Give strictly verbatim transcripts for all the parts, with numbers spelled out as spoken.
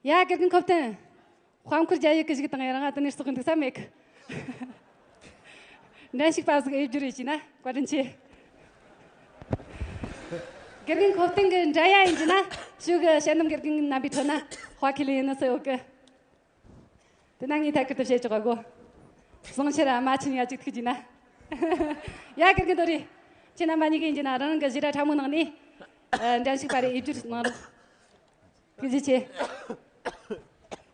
ཡ། དགེ་རྒན་ཁོ་བསྟན། དཔལ་མཁར་རྒྱ་ཡིག་གི་ཞིག་དང་ཡང་ང་དེ་ནས་ཙོག་གི་འདུག་ས་མེད་གི། འགྲན་ཞུགས་པ་ཟིག་ཨེ་བསྒྱུར་ཡེ་བྱས་ན་བཀའ་དྲིན་ཆེ། དགེ་རྒན་ཁོ་བསྟན་གི་འགྲན་ཡ་ཡིན་གྱི་ན། ཞུ་གི་དཔྱད་འདེམས་དགེ་རྒན་རྣམ་པའི་ཁྲོད་ན་དཔའ་ཁས་ལེན་ཡིན་ནི་སུ་ཡོད་གི། དེ་ན་ངས་ཐད་ཀར་དུ་བཤད་ཆོག་ག་གོ། བཟང་ཆེ་ར་མ་ཆེན་ཡ་ཅིག་ཐུག་གྱི་ན། ཡ། དགེ་རྒན་དོ་རེ། ཁྱེད་རྣམ་པ་གཉིས་ཀྱིས་ཡིན་གྱི་ན་རང་རང་གི་ཞིག་ར་ཕྲ་མོ་ནང་ནས། ཨ། འགྲན་ཞུགས་པ་རེ་ཨེ་བསྒྱུར་གནང་རོགས། ཐུགས་རྗེ་ཆེ།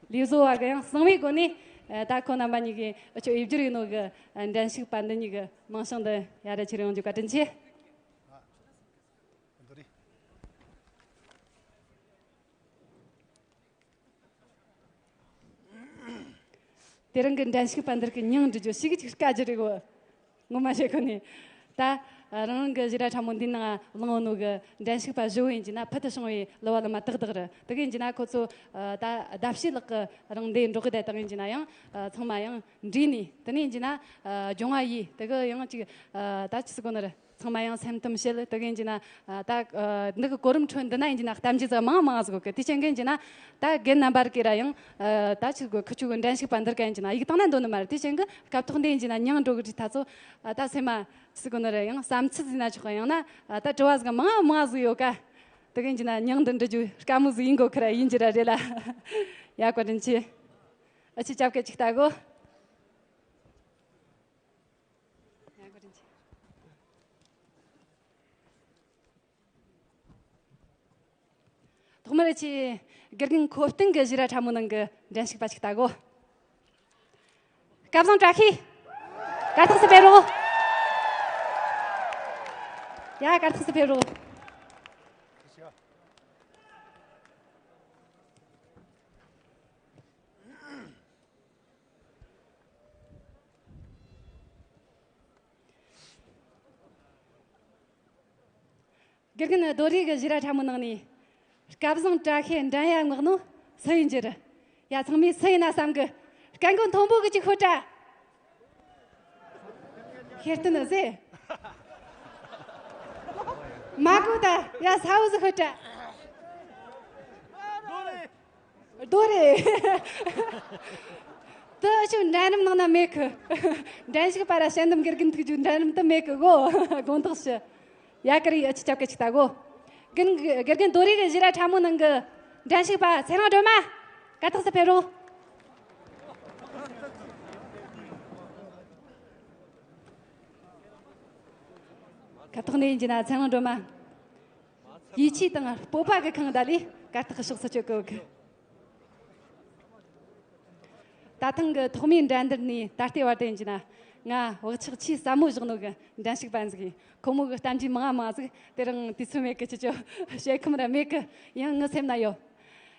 ལས་བཟོ་བ་གི་ཡང་གསང་བའི་སྒོ་ནས། ཨ། ད་ཁོ་རྣམ་པ་གཉིས་ཀྱིས་འུ་ཆོ་ཨེ་བསྒྱུར་ཡིན་ནོ་གི། ཨ། འགྲན་ཞུགས་པ་འདི་གཉིས་ཀྱི་མིང་བྱང་འདི་ཡར་ར་ཁྱེར་ཡོང་རྒྱུ་བཀའ་དྲིན་ཆེ། དེ་རིང་གི་འགྲན་ཞུགས་པ་འདི་གི་མྱིང་འབྲི་རྒྱུ་ཞེ་གི་ཅིག་དཀའ་རྒྱུ་རེད་གོ། ངོ་མ་བཤད་གོ་ནི། ད་རང་རང་གི་ཞིག་ར་ཕྲ་མོ་འདིའི་ནང་བླངས་ནོ་གི་འགྲན་ཞུགས་པ་བཞི་བོ་ཡིན་གྱི་ན་ཕུལ་དུ་བྱུང་བའི་གླུ་བ་གླུ་མ་ཏག་ཏག་རེད། དེ་གི་ཡིན་གྱི་ན་ཁོ་ཚོ། ཨ། ད་ཟླ་ཕྱེད་ལྷག་གི་རིང་འདིར་འགྲོ་གི་བསྡད་དང་ཡིན་གྱི་ན་ཡང་། ཨ། ཚང་མ་ཡང་འདྲིས་ནས། དེ་ནས་ཡིན་གྱི་ན། ཨ། སྦྱོང་བ་ཡས། དེ་གི་ཡང་ཅིག་ཨ། ད་ཅི་ཟེར་གོ་ནི་རེད། ཚང་མ་ཡང་སེམས་གཏམ་བཤད། དེ་གི་ཡིན་གྱི་ན། ཨ། ད། ཨ། འདི་གི་གོ་རིམ་ཁྲོད་འདི་ན་ཡིན་གྱི་ན་གཏམ་རྒྱུད་ཟིག་མང་མང་ཟིག་གི། དེ་ཅན་གི་ཡིན་གྱི་ན། ད་རྒན་རྣམ་པར་གི་ར་ཡང་། ཨ། ད་ཅིག་གི་ཁུ་ཆུ་གི་འགྲན་ཞུགས་པ་འདིར་ག་ཡིན་གྱི་ན་ཡིག་བཏང་ན་འདོད་ནི་མ་རེད། དེ་ཅན་གི་སྐབས་ཐོག་འདི་ཡིན་གྱི་ན་མྱིང་འགྲོ་གི་རིགས་ད་ཚོ། ཨ། ད་སེམས་མ་ཟེར་གོ་ནི་རེད། ཡང་བསམ་ཚུལ་ཟིག་ན་ཆོག་གི། ཡང་ན། ཨ། ད་དྲི་བ་ཟིག་མང་མང་ཟིག་ཡོད་ཀ། དེ་གི་ཡིན་གྱི་ན་མྱིང་འདི་འབྲི་རྒྱུ་དཀའ་མོ་ཟིག་ཡིན་གོ་ཁི་ར་ཡིན་གྱི་ར་རེད་ལ། ཡ། བཀའ་དྲིན་ཆེ། ཨ། ཅིག་ཅབ་སྐད་ཅིག་ལྟ་གོ། ཐོག་མར་ཆེ་དགེ་རྒན་ཁོ་བསྟན་གི་ཞིག་ར་ཕྲ་མོ་ནང་གི་འགྲན་ཞུགས་པ་ཅིག་ལྟ་གོ། སྐལ་བཟང་བཀྲ་ཤིས། གར་སྟེགས་སུ་ཕེབས་རོགས། ཡ། གར་སྟེགས་སུ་ཕེབས་རོགས། དགེ་རྒན་རྡོ་རི་གི་ཞིག་ར་ཕྲ་མོ་ནང་ནས་སྐལ་བཟང་བཀྲ་ཤིས་འགྲན་ཡ་མངགས་ནོ་སུ་ཡིན་རྒྱུ་རེད། ཡ། ཚང་མས་སུ་ཡིན་ན་བསམ་གི། སྐད་མགོ་མཐོན་པོ་གི་ཅིག་ཤོད་དྲ། ཤེས་ལྟ་ནི་ཟེ། མ་གོ་ད། ཡ། ས་བོ་ཟིག་ཤོད་དྲ། རྡོ་རེད། དེ་ཆོ་འགྲན་རིམ་ནང་ན་མེད་གི། འགྲན་ཞུགས་པ་ར་དཔྱད་འདེམས་དགེ་རྒན་ཐུག་རྒྱུ་འགྲན་རིམ་དུ་མེད་གི་གོ། དགོངས་དག་ཞུ། ཡ། ཀ་རི་ཨ་ཅི་ཅབ་ཀ་ཅིག་ལྟ་གོ། དགེ་རྒན་དགེ་རྒན་རྡོ་རི་གི་ཞིག་ར་ཕྲ་མོ་ནང་གི་འགྲན་ཞུགས་པ་ཚེ་རིང་སྒྲོལ་མ། གར་སྟེགས་སུ་ཕེབས་རོགས། ཁ་ཐོག་ནས་ཡིན་གྱི་ན་ཚེ་རིང་སྒྲོལ་མ། ཡིད་ཆེས་དང་སྤོབས་པ་གི་ཁེངས་ད་ལས་གར་སྟེགས་ཕྱོགས་སུ་བསྐྱོད་གོ་གི། ད་ཐེངས་ཀྱི་ཐོག་མའི་འགྲན་བསྡུར་ནས་ད་ལྟའི་བར་དུ་ཡིན་གྱི་ན་ང་བག་ཆགས་ཆེས་ཟབ་མོ་བཞག་ནོ་གི་འགྲན་ཞུགས་པ་ཟིག་ཡིན། ཁོ་མོ་གི་གཏམ་རྒྱུད་མང་ང་མང་ཟིག་དེ་རིང་དུས་ཚོད་མེད་གི། ཁྱེད་ཆོ་བཤད་ཁོམ་ར་མེད་གི། ཡང་ངའི་སེམས་ན་ཡོད།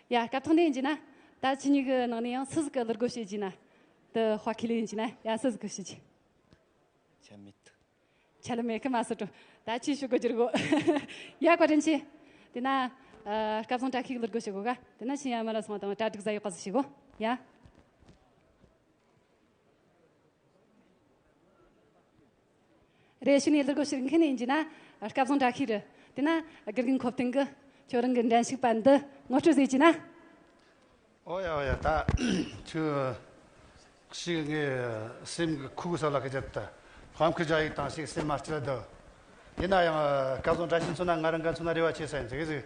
ཡ། སྐབས་ཐོག་ནས་ཡིན་གྱི་ན་ད་ཁྱེད་གཉིས་ཀྱི་ནང་ནས་ཡང་སུ་ཟིག་གི་གླུ་སྒོ་ཕྱེ་རྒྱུ་ན། དེ་དཔའ་ཁས་ལེན་ཡིན་གྱི་ན། ཡ། སུ་ཟིག་གི་ཕྱེ་རྒྱུ། ཆ་མེད། ཆ་ལ་མེད་གི་མ་སོ་ཏོ། ད་ཁྱོས་ཞུ་དགོས་རྒྱུ་རེད་གོ། ཡ། བཀའ་དྲིན་ཆེ། དེ་ན། ཨ། སྐལ་བཟང་བཀྲ་ཤིས་གླུ་སྒོ་ཕྱེ་གོ་ག། དེ་ན་ཁྱེད་ཡ་མ་ར་སོང་དང་གྲ་སྒྲིག་ཟ་ཡོད་ག་ཟིག་བྱེད་གོ། ཡ། རེ་ཞུ་ནས་གླུ་སྒོ་ཕྱིར་མཁན་ཡིན་གྱི་ན་སྐལ་བཟང་བཀྲ་ཤིས་རེད། དེ་ན་དགེ་རྒན་ཁོ་བསྟན་གི་ཁྱོད་རང་གི་འགྲན་ཞུགས་པ་འདི་ངོ་སྤྲོད་ཟིག་བྱས་ན། ཨོ་ཡ། ཨོ་ཡ། ད་ཁྱོད་ཞིག་ངའི་སེམས་ཀྱི་ཁུག་ས་ལ་གི་ཅད་ད་དཔལ་མཁར་རྒྱ་ཡིག་དང་ཞིག་སེམས་མ་སྐྱིད་ལ་འདུག། ཡིན་ན་ཡང་སྐལ་བཟང་བཀྲ་ཤིས་མཚོན་ན་ང་རང་ག་མཚོན་ན་རེ་བ་ཆེ་ས་ཡིན་ཟིག་ཟིག།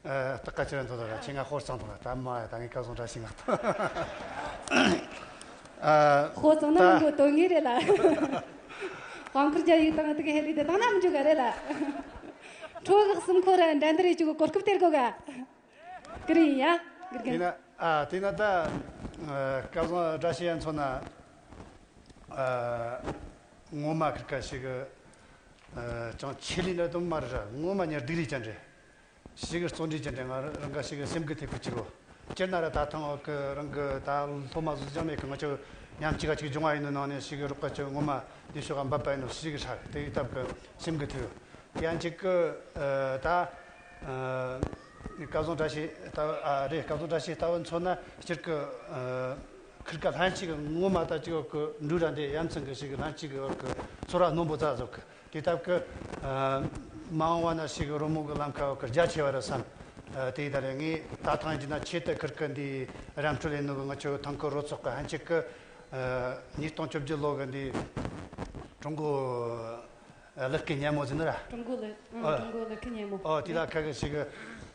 ཨ། སྟག་ཀ་ཁྱེད་རང་ཚོ་ད་ཁྱེད་ང་ཧོར་ཚང་དང་ད་མ་ད་ངའི་སྐལ་བཟང་བཀྲ་ཤིས་ངག་ད། ཨ། ཧོར་ཚང་ན་ད་མི་འགྲོ་དོན་ངེས་རེད་ལ། དཔལ་མཁར་རྒྱ་ཡིག་དང་དེ་ག་ཧེ་ལི་དེ་དང་ན་མི་འཇུག་ག་རེད་ལ། ཁྲོ་གི་གསུམ་འཁོར་ར་འགྲན་བསྡུར་ཡེ་རྒྱུ་གི་གོ་སྐབས་སྟེར་གོ་ག། ཀི་རི་ཡིན་ཡ། དགེ་རྒན། དེ་ན། ཨ། དེ་ན་ད། ཨ། སྐལ་བཟང་བཀྲ་ཤིས་ཡ་མཚོན་ན། ཨ། ངོ་མ་ཁིར་ཀ་ཞིག་གི། ཨ། ཅང་ཆེད་ལས་འདྲ་དུ་མ་རེད་ར། ངོ་མ་ཉར་སྡུག་རེ་ཅན་རེད། ཞིག་གི་བརྩོན་འགྲུས་ཅན་རེད། ང་རང་ག་ཞིག་གི་སེམས་འགུལ་ཐེབས་གི་ཅིག་གོ། སྤྱིར་ན་ར་ད་ཐེངས་འོག་གི་རང་གི་ད་སློབ་མ་བཟོ་ཅང་མེད་གི། ང་ཆོ་མཉམ་གཅིག་ག་ཅིག་སྦྱོང་བ་ཡིན་ནོ་ནང་ནས་ཞིག་གི་རོགས་པ་ཅིག་ངོ་མ་འདི་ཕྱོགས་ག་འབབ་པ་ཡིན་ནོ་ཞིག་གི་ཧྲ་དེ་ཡི་སྟབས་གི་སེམས་འགུལ་ཐེབས་ཡོད། དེ་ཡང་གཅིག་གི། ཨ། ད། ཨ། སྐལ་བཟང་བཀྲ་ཤིས་ལྟ་བུ། ཨ། རེད། སྐལ་བཟང་བཀྲ་ཤིས་ལྟ་བུ་མཚོན་ན་སྤྱིར་གི། ཨ། ཁིར་ཀ་ལྷན་ཅིག་གི་ངོ་མ་ད་ཅིག་གི་འགྲུལ་ར་འདི་ཡ་མཚན་གི་ཞིག་གི་ལྷན་ཅིག་གི་འོག་གི་ཚོར་བ་རྣོན་པོ་ཙ་ཟིག་གི། དེ་སྟབས་གི། ཨ། མ་འོངས་པ་ན་ཞིག་གི་རོལ་མོ་གི་ལམ་ཁ་འོག་གི་རྒྱ་ཆེ་བ་རེད་བསམ། ཨ། དེ་ཡི་ད་རེས་ངས་ད་ཐེངས་ཡིན་རྒྱུ་ན་ཆེད་དུ་ཁུར་གི་འདི་ར་འཕྲོད་ལས་ནོ་གི་ང་ཆོ་ཐང་ཀི་རོ་ཚོགས་གི་ཕན་ཆད་གི། ཨ། ཉིས་སྟོང་བཅོ་བརྒྱད་ལོ་གི་འདི་ཀྲུང་གོ་ཨ། ལུག་གི་སྙེ་མོ་ཟེར་ནི་ར། ཀྲུང་གོ་ལུག་ཨང་། ཨ། ཀྲུང་གོ་ལུག་གི་སྙེ་མོ། ཨོ། དེ་ལ་ཁ་གི་ཞིག་གི།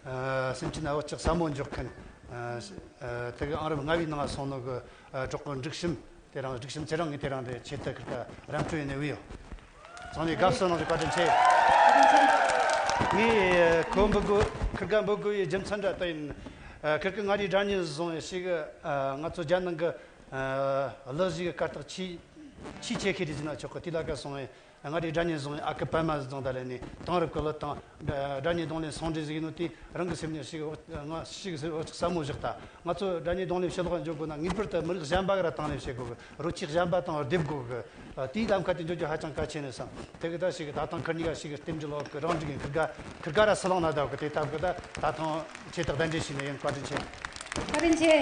ཨ། སེམས་ཅན་ན་བག་ཆགས་ཟབ་མོ་འཇོག་མཁན། ཨ། ཨ། དེ་གི་ཨང་རིམ་ལྔ་བའི་ནང་སོང་ནོ་གི། ཨ། གྲོགས་པོ་འབྲུག་ཤམ། དེ་རིང་འབྲུག་ཤམ་ཚེ་རིང་གིས་དེ་རིང་དེ་ཆེད་དུ་ཁུར་ག་ར་འཕྲོད་ཡས་ནས་བུད་ཡོད། ཚང་མས་དགའ་བསུ་གནང་རྒྱུ་བཀའ་དྲིན་ཆེ། བཀའ་དྲིན་ཆེ། ངས་ཁོ་འབོད་དགོས། ཁུར་ག་འབོད་དགོས་པའི་རྒྱུ་མཚན་འདྲ་ད་ཡིན། ཨ། ཁུར་གིས་མངའ་རིས་སྒྲ་སྙན་བཟུང་བའི་ཞིག་གི། ཨ། ང་ཚོ་རྒྱལ་ནང་གི། ཨ། གླུ་གཞས་གི་གར་སྟེགས་ཆེས་ཆེས་ཆེ་ཤོས་རེད་ཟེར་ན་ཆོག་གི། དེ་ལ་ཁ་སོང་བས། མངའ་རིས་སྒྲ་སྙན་བཟུང་བའི་ཨ་ཁུ་པད་མ་ཟེར་དང་ད་ལས་ནས་དེང་རབས་ཀྱི་གླུ་དང་སྒྲ་སྙན་རྡུང་ལེན་ཟུང་འབྲེལ་ཟིག་ཡིན་ནོ་དེ་རང་གི་སེམས་ནས་ཞིག་ང་ཞིག་བག་ཆགས་ཟབ་མོ་བཞག་ད། ང་ཚོ་སྒྲ་སྙན་རྡུང་ལེན་ཕྱི་ལོགས་འཇོག་དགོས་ན་ངེས་པར་དུ་མི་རིགས་གཞན་པ་གི་ར་དང་ལེན་བྱེད་དགོས་གི། རོལ་ཆས་གཞན་པ་དང་སྡེབ་དགོས་གི། དེའི་ལམ་ཁ་དེ་འཇོག་རྒྱུ་ཧ་ཅང་གལ་ཆེ་ནི་བསམ། དེ་གི་ད་ཞིག་གི་ད་ཐེངས་ཁུར་གཉིས་ཀ་ཞིག་གི་རྟེན་འབྲེལ་ལོག་གི་རང་འགྲིག་ཡིན། ཁུར་ག་ཁུར་ག་ར་སུ་ལང་ན་ད་གི། དེ་ལྟ་བུ་གི་ད་ད་ཐེངས་ཆེད་དུ་གདན་འདྲེན་བྱས་ནས་ཡིན། བཀའ་དྲིན་ཆེ། བཀའ་དྲིན་ཆེ།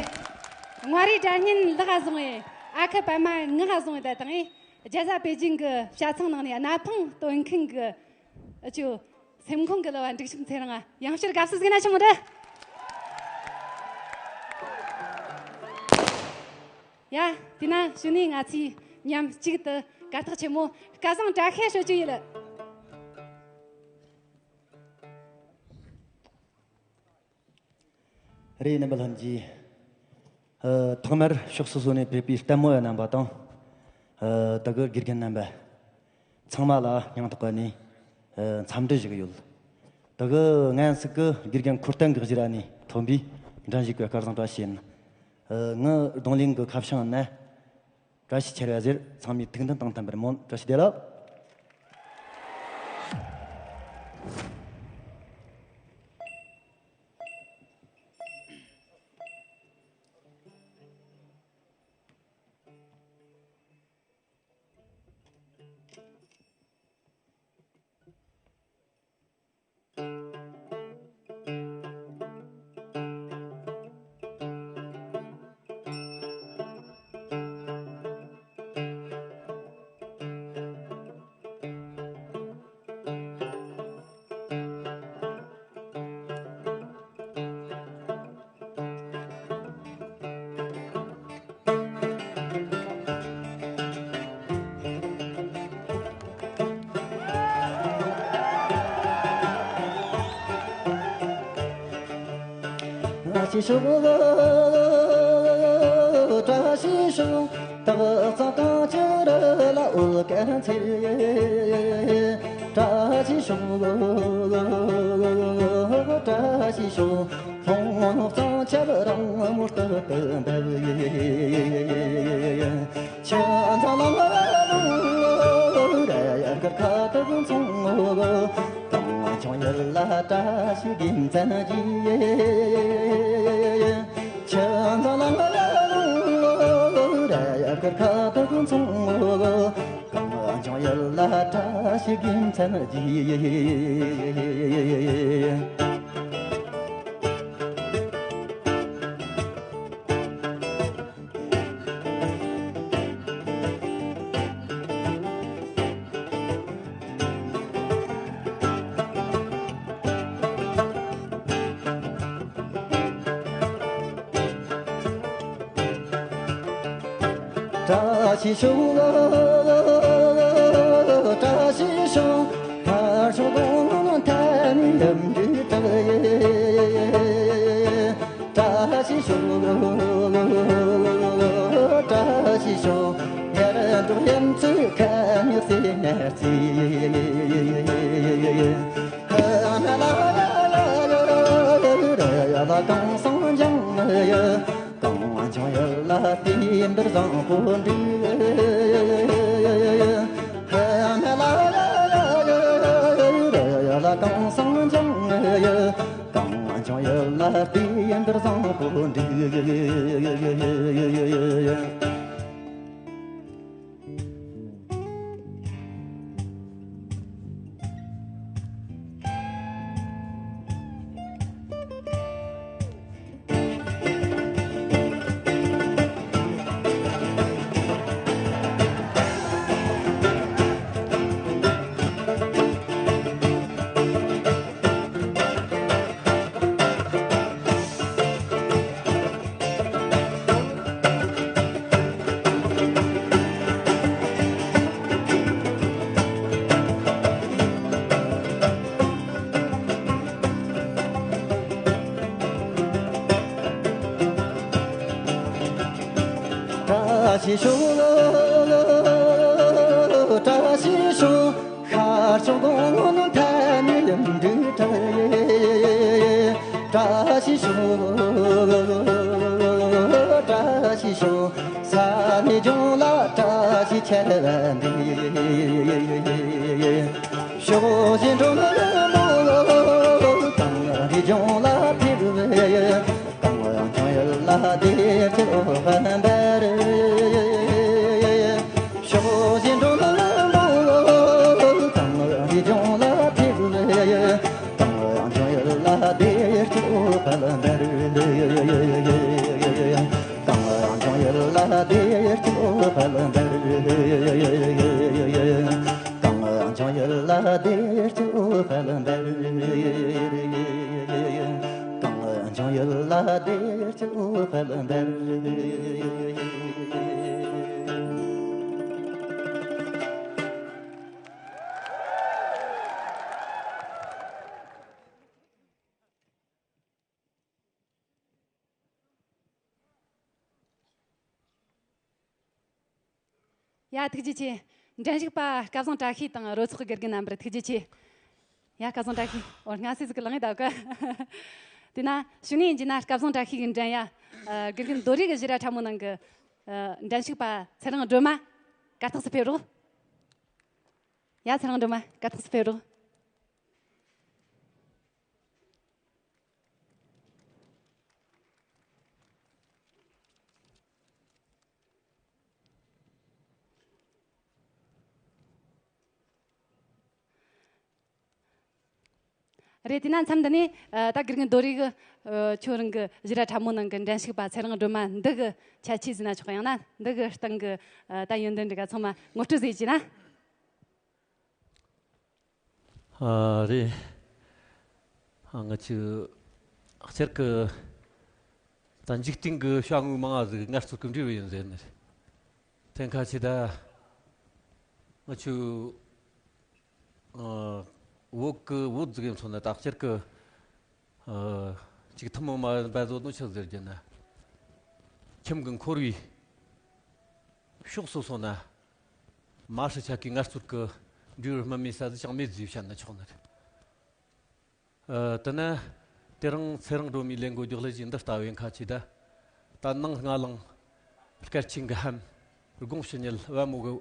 མངའ་རིས་སྒྲ་སྙན་ལག་བཟུང་བས། ཨ་ཁུ་པད་མ་ངག་བཟུང་བས། ད་ཐེངས་རྒྱལ་ས་པེ་ཅིང་གི་བྱ་ཚང་ནང་ནས་གནའ་ཕང་སྟོན་མཁན་གི་ཨ་ཅོ་སེམས་ཁོང་གི་གླུ་བ་འབྲུག་ཤམ་ཚེ་རིང་ང་ཡང་བསྐྱར་དགའ་བསུ་ཟིག་ན་ཆི་མོ་རེད། ཡ། དེས་ན་གཞུག་ནས་ང་ཚོས་མཉམ་གཅིག་ཏུ་གར་སྟེགས་ཆེན་མོ་སྐལ་བཟང་བཀྲ་ཤིས་ཧྲིལ་པོ་ཡིན། རེད། རྣམ་པ་ལྷན་རྒྱས། ཨ། ཐོག་མར་ཕྱོགས་སོ་སོ་ནས་ཕེབས་པའི་ལྟད་མོ་བ་རྣམ་པ་དང་། ཨ། དེ་གི་དགེ་རྒན་རྣམ་པ་ཚང་མ་ལ་སྙིང་ཐག་པ་ནས། ཨ། འཚམས་འདྲི་ཞུ་གི་ཡོད། དེ་གི་ངན་ཟིག་གི་དགེ་རྒན་འཁོར་སྟོན་གི་ཞུ་ར་ནས་ཐོན་པའི་འགྲན་ཞུགས་པ་སྐལ་བཟང་བཀྲ་ཤིས་ཡིན། ཨ། ངའི་རྡུང་ལེན་གི་ཁ་བྱང་ན། བཀྲ་ཤིས་ཆེ་རེ་ཟེར། ཚང་མས་ཐུགས་འདུན་དང་མཐུན་པར་སྨོན། བཀྲ་ཤིས་བདེ་ལེགས། བཀྲ་ཤིས་ཤོག། བཀྲ་ཤིས་ཤོག། སྟག་ཚང་གངས་ཅན་རི་ལ་འོད་གན་འཚེར། བཀྲ་ཤིས་ཤོག། བཀྲ་ཤིས་ཤོག། ལྷོ་ནུབ་གཙང་ཆབ་རིང་མོ་སྟོད་དུ་འབབ། ཆུ་འཛིན་ལང་ལ་ལུང་ར་ཡ་གར་ཁ་ཐུག་མཚུངས། གངས་ལྗོངས་ཡུལ་ལ་བཀྲ་ཤིས་རྒྱལ་མཚན་རྒྱས། ཆུ་འཛིན་ལང་ལ་ལུང་ར་ཡ་གར་ཁ་ཐུག་མཚུངས། གངས་ལྗོངས་ཡུལ་ལ་བཀྲ་ཤིས་རྒྱལ་མཚན་རྒྱས། བཀྲ་ཤིས་ཤོག། བཀྲ་ཤིས་ཤོག། ཁ་ཕྱོགས་གོང་ཐད་ནས་ཡུམ་གྱི་གྲགས། བཀྲ་ཤིས་ཤོག། བཀྲ་ཤིས་ཤོག། ཡར་འབྲོག་ཡུམ་ཚོའི་ཁ་ཉི་སེ་ནར་རྩེ། ཧ་ན་ལ་ཡ་ཡ་ཡ་ཡ་ཡ་ལ་གངས་སེང་ལྗང་ཡ། གངས་ལྗོངས་ཡུལ་ལ་དུས་འདིར་བཟང་པོ་འདུག། ཧ་ན་ལ་ཡ་ཡ་ཡ་ཡ་ཡ་ལ་གངས་སེང་ལྗང་ཡ། གངས་ལྗོངས་ཡུལ་ལ་དུས་འདིར་བཟང་པོ་འདུག། བཀྲ་ཤིས་ཤོག་བཀྲ་ཤིས་ཤོག་ཤར་ཕྱོགས་གོང་ནས་ཐ་ནས་ཡིན་འདུག་བཀྲ་ཤིས་ཤོག་བཀྲ་ཤིས་ཤོག་ས་ནས་ལྗོངས་ལ་བཀྲ་ཤིས་ཁྱབ་འདུག་ཕྱོགས་བཞི་འགྲོ་མི་མང་པོ་གངས་རིའི་ལྗོངས་ལ་ཕེབས། གངས་ལྗོངས་ཡུལ་ལ་བདེ་སྐྱིད་འོད་འབར། ཕྱོགས་བཞི་འགྲོ་མི་མང་པོ་གངས་རིའི་ལྗོངས་ལ་ཕེབས། གངས་ལྗོངས་ཡུལ་ལ་བདེ་སྐྱིད་འོད་དཔལ་འབར། གངས་ལྗོངས་ཡུལ་ལ་བདེ་སྐྱིད་འོད་དཔལ་འབར། གངས་ལྗོངས་ཡུལ་ལ་བདེ་སྐྱིད་འོད་དཔལ་འབར། གངས་ལྗོངས་ཡུལ་ལ་བདེ་སྐྱིད་འོད་དཔལ་འབར། ཡ། ཐུགས་རྗེ་ཆེ། འགྲན་ཞུགས་པ་སྐལ་བཟང་བཀྲ་ཤིས་དང་རོལ་ཚོགས་དགེ་རྒན་རྣམ་པར་ཐུགས་རྗེ་ཆེ། ཡ། སྐལ་བཟང་བཀྲ་ཤིས། འོ། སྔ་སེ་ཟིག་གི་ལངས་ཡི་ད་ག་དེས་ན་གཞུག་ནས་ཡིན་རྒྱུ་ན་སྐལ་བཟང་བཀྲ་ཤིས་གི་འགྲན་ཡ། ཨ། དགེ་རྒན་རྡོ་རིག་གི་གཞས་ར་ཁྲ་མོ་ནང་གི། ཨ། འགྲན་ཞུགས་པ་ཚེ་རིང་སྒྲོལ་མ། གར་སྟེགས་སུ་ཕེབས་རོགས། ཡ། ཚེ་རིང་སྒྲོལ་མ། གར་སྟེགས་སུ་ཕེབས་རོགས། རེད། དེས་ན་མཚམས་འདི་ནས། ཨ། ད་དགེ་རྒན་རྡོ་རིག་གི། ཨ། ཁྱོད་རང་གི་གཞས་ར་ཁྲ་མོ་ནང་གི་འགྲན་ཞུགས་པ་ཚེ་རིང་སྒྲོལ་མ་འདི་གི་ཁྱད་ཆོས་ཟེར་ན་ཆོག་གི། ཡང་ན་འདི་གི་སྟེང་གི། ཨ། ད་ཡོན་ཏན་འདི་ག་ཚང་མ་ངོ་སྤྲོད་ཟིག་བྱས་ན། ཨ། རེད། ཨ། ང་ཆོ་སྤྱིར་གི་ད་འཇིག་རྟེན་གི་བྱ་དངོས་མང་ང་ཟིག་ངལ་རྩོལ་གི་འབྲས་བུ་ཡིན་ཟེར་ནི་རེད། དེ་ཁ་ཆེ་ད་ང་ཆོ། ཨ། བོད་གི་བོད་ཟིག་ཡིན་སོང་ན་ད་སྤྱིར་གི། ཨ། ཅིག་ཐུན་མོང་མ་ཡིན་པ་བཟོ་ནོ་ཆི་ཟེར་རྒྱུ་ན། ཁྱིམ་གི་འཁོར་བའི་ཕྱོགས་སུ་སོང་ན། མ་ཧྲི་ཆ་གི་ངལ་རྩོལ་གི་འབྲས་བུ་སྨིན་མེད་ས་ཟིག་ཅང་མེད་ཟེར་བཤད་ན་ཆོག་ནི་རེད། ཨ། དེ་ན་དེ་རིང་ཚེ་རིང་སྒྲོལ་མས་ལེན་གོ་རྒྱུ་ལ་ཅིག་འདི་ལྟ་བུའི་ཁ་ཆེ་ད། ད་ནངས་ང་ལངས་སྐར་ཆེན་གི་ལྷམ། དགུང་ཕྱི་ཉལ་བལ་མོ་གི།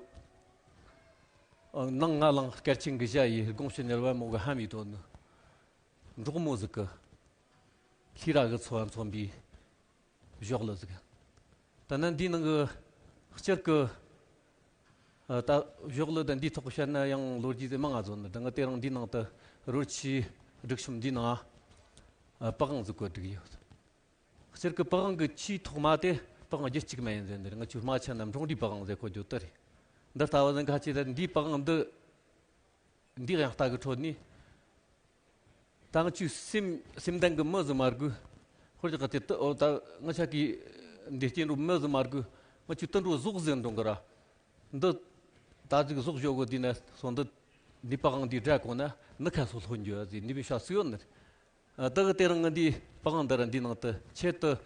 ཨ། ནངས་ང་ལངས་སྐར་ཆེན་གི་ཞྭ་ཡིས། དགུང་ཕྱི་ཉལ་བལ་མོ་གི་ལྷམ་ཡིས་དོན་ནི། འབྲོག་མོ་ཟིག་གི་ལྷས་ར་གི་འཚོ་བ་འཚོ་བའི་བཞག་ལ་ཟིག། ད་ནི་འདིའི་ནང་གི་སྤྱིར་གི། ཨ། ད་བཞག་ལ་ད་འདིའི་ཐོག་བཤད་ན་ཡང་ལོ་རྒྱུས་དེ་མང་ང་བཟོ་ནི། ད་ང་དེ་རིང་འདིའི་ནང་དུ་རོལ་ཆས་སྒྲིག་གཤོམ་འདིའི་ནང་། ཨ། པི་ཝང་ཟིག་གོ་སྒྲིག་ཡོད། སྤྱིར་གི་པི་ཝང་གི་ཆེས་ཐོག་མ་དེ་པི་ཝང་རྒྱུད་གཅིག་མ་ཡིན་ཟེར་ནི་རེད། ང་ཆོའི་རྨ་ཆུ་ན་འབྲོང་རུའི་པི་ཝང་ཟེར་གོ་རྒྱུ་དེ་རེད། འདི་ལྟ་བུ་ཟིག་ཁ་ཆེ་ད་འདིའི་པི་ཝང་འདི། འདི་ཡང་ལྟ་གི་ཁྲོད་ནས། ད་ང་ཆོའི་སེམས་སེམས་ལྡན་གི་མི་ཟིག་མ་དགོས། ཧོར་གྱི་ཁ་དེ་ཏི་འོ་ད་ང་ཆ་གི་འདི་སྐྱེ་འགྲོ་མི་ཟིག་མ་དགོས། ང་ཆོའི་དུད་འགྲོ་ཟོག་ཟེར་འགྲོ་གི་ར། འདི་ད་ཟིག་ཟོག་བཞོ་གི་དུས་ན་སོང་འདི། འདི་པི་ཝང་འདི་སྒྲ་གོ་ན་ནི་ཁ་སོ་ལྷོད་འགྱོ་ཟིག་འདི་མི་ཤ་སུ་ཡོད་ནི་རེད། ཨ། ད་གི་དེ་རིང་ང་འདི་པི་ཝང་འདི་ར་འདི་ནང་དུ་ཆེད་དུ་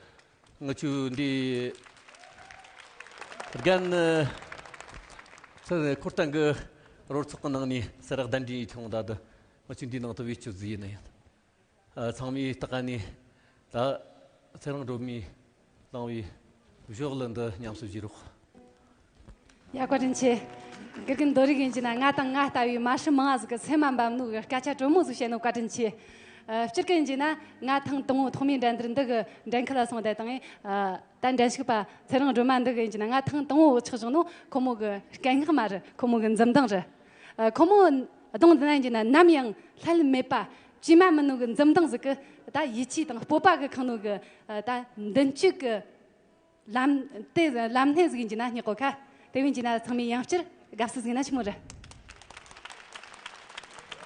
ང་ཆོའི་འདི་རྒན་ཚེ་འཁོར་སྟོན་གི་རོལ་ཚོགས་གི་ནང་ནས་སེ་ར་གདན་འདྲེན་ཡེད་ཁྱོང་ད་དུ་ང་ཆོའི་འདི་ནང་དུ་བེད་སྤྱོད་ཟིག་ཡེད་ནི་ཡིན། ཨ། ཚང་མས་ལྟ་ག་ནས་ད་ཚེ་རིང་སྒྲོལ་མས་བླངས་པའི་བཞག་ལ་འདི་ཉམས་སུ་བཞེས་རོགས། ཡ། བཀའ་དྲིན་ཆེ། དགེ་རྒན་རྡོ་རིག་ཡིན་གྱི་ན་ང་དང་ང་ལྟ་བུའི་མ་ཧྲི་མང་ང་ཟིག་གི་སེམས་མ་འབབ་ནོ་གི་སྐད་ཆ་དྲོན་མོ་ཟིག་བཤད་ནོ་བཀའ་དྲིན་ཆེ། ཨ། སྤྱིར་གི་ཡིན་གྱི་ན་ང་ཐེངས་དང་པོ་ཐོག་མའི་འགྲན་བསྡུར་འདི་གི་འགྲན་ཁུལ་ལ་སོང་བསྡད་དང་། ཨ། ད་འགྲན་ཞུགས་པ་ཚེ་རིང་སྒྲོལ་མ་འདི་གི་ཡིན་གྱི་ན་ང་ཐེངས་དང་པོ་ཆགས་བྱུང་ནོ་ཁོ་མོ་གི་སྐད་ངག་མ་རེད། ཁོ་མོ་གི་འཛུམ་མདངས་རེད། ཨ། ཁོ་མོ་གདོང་འདི་ན་ཡིན་གྱི་ན་ནམ་ཡང་ལྷད་མེད་པ་ཇི་མ་མིན་ནོ་གི་འཛུམ་མདངས་ཟིག་གི་ད་ཡིད་ཆེས་དང་སྤོབས་པ་གི་ཁེངས་ནོ་གི། ཨ། ད་མདུན་སྐྱོད་གི་ལམ་དེ་ལམ་སྣེ་ཟིག་ཡིན་གྱི་ན་སྙེག་གོ་ཁ། དེ་བས་ཡིན་གྱི་ན་ཚང་མས་ཡང་བསྐྱར་དགའ་བསུ་ཟིག་ན་ཆི་མོ་རེད།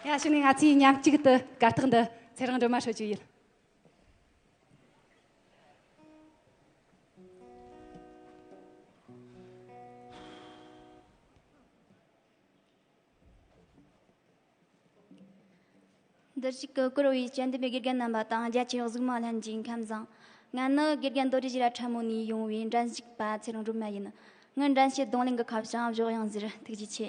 ཡ། གཞུག་ནས་ང་ཚོས་མཉམ་གཅིག་ཏུ་གར་སྟེགས་འདི་ཚེ་རིང་སྒྲོལ་མ་ཧྲིལ་རྒྱུ་ཡིན། འདིར་བཞུགས་ཀྱི་བཀུར་འོས་དཔྱད་འདེམས་པའི་དགེ་རྒན་རྣམ་པ་དང་རྒྱ་ཆེའི་གཟིགས་མོ་ལྷན་རྒྱས་ཁམས་བཟང་། ང་ནི་དགེ་རྒན་རྡོ་རྗེ་ཞིག་ར་ཁྲ་མོ་ནས་ཡོང་བའི་འགྲན་ཞུགས་པ་ཚེ་རིང་སྒྲོལ་མ་ཡིན། ངའི་འགྲན་ཞུགས་རྡུང་ལེན་གྱི་ཁ་བྱང་བཞག་ཡང་ཟེར། ཐུགས་རྗེ་ཆེ།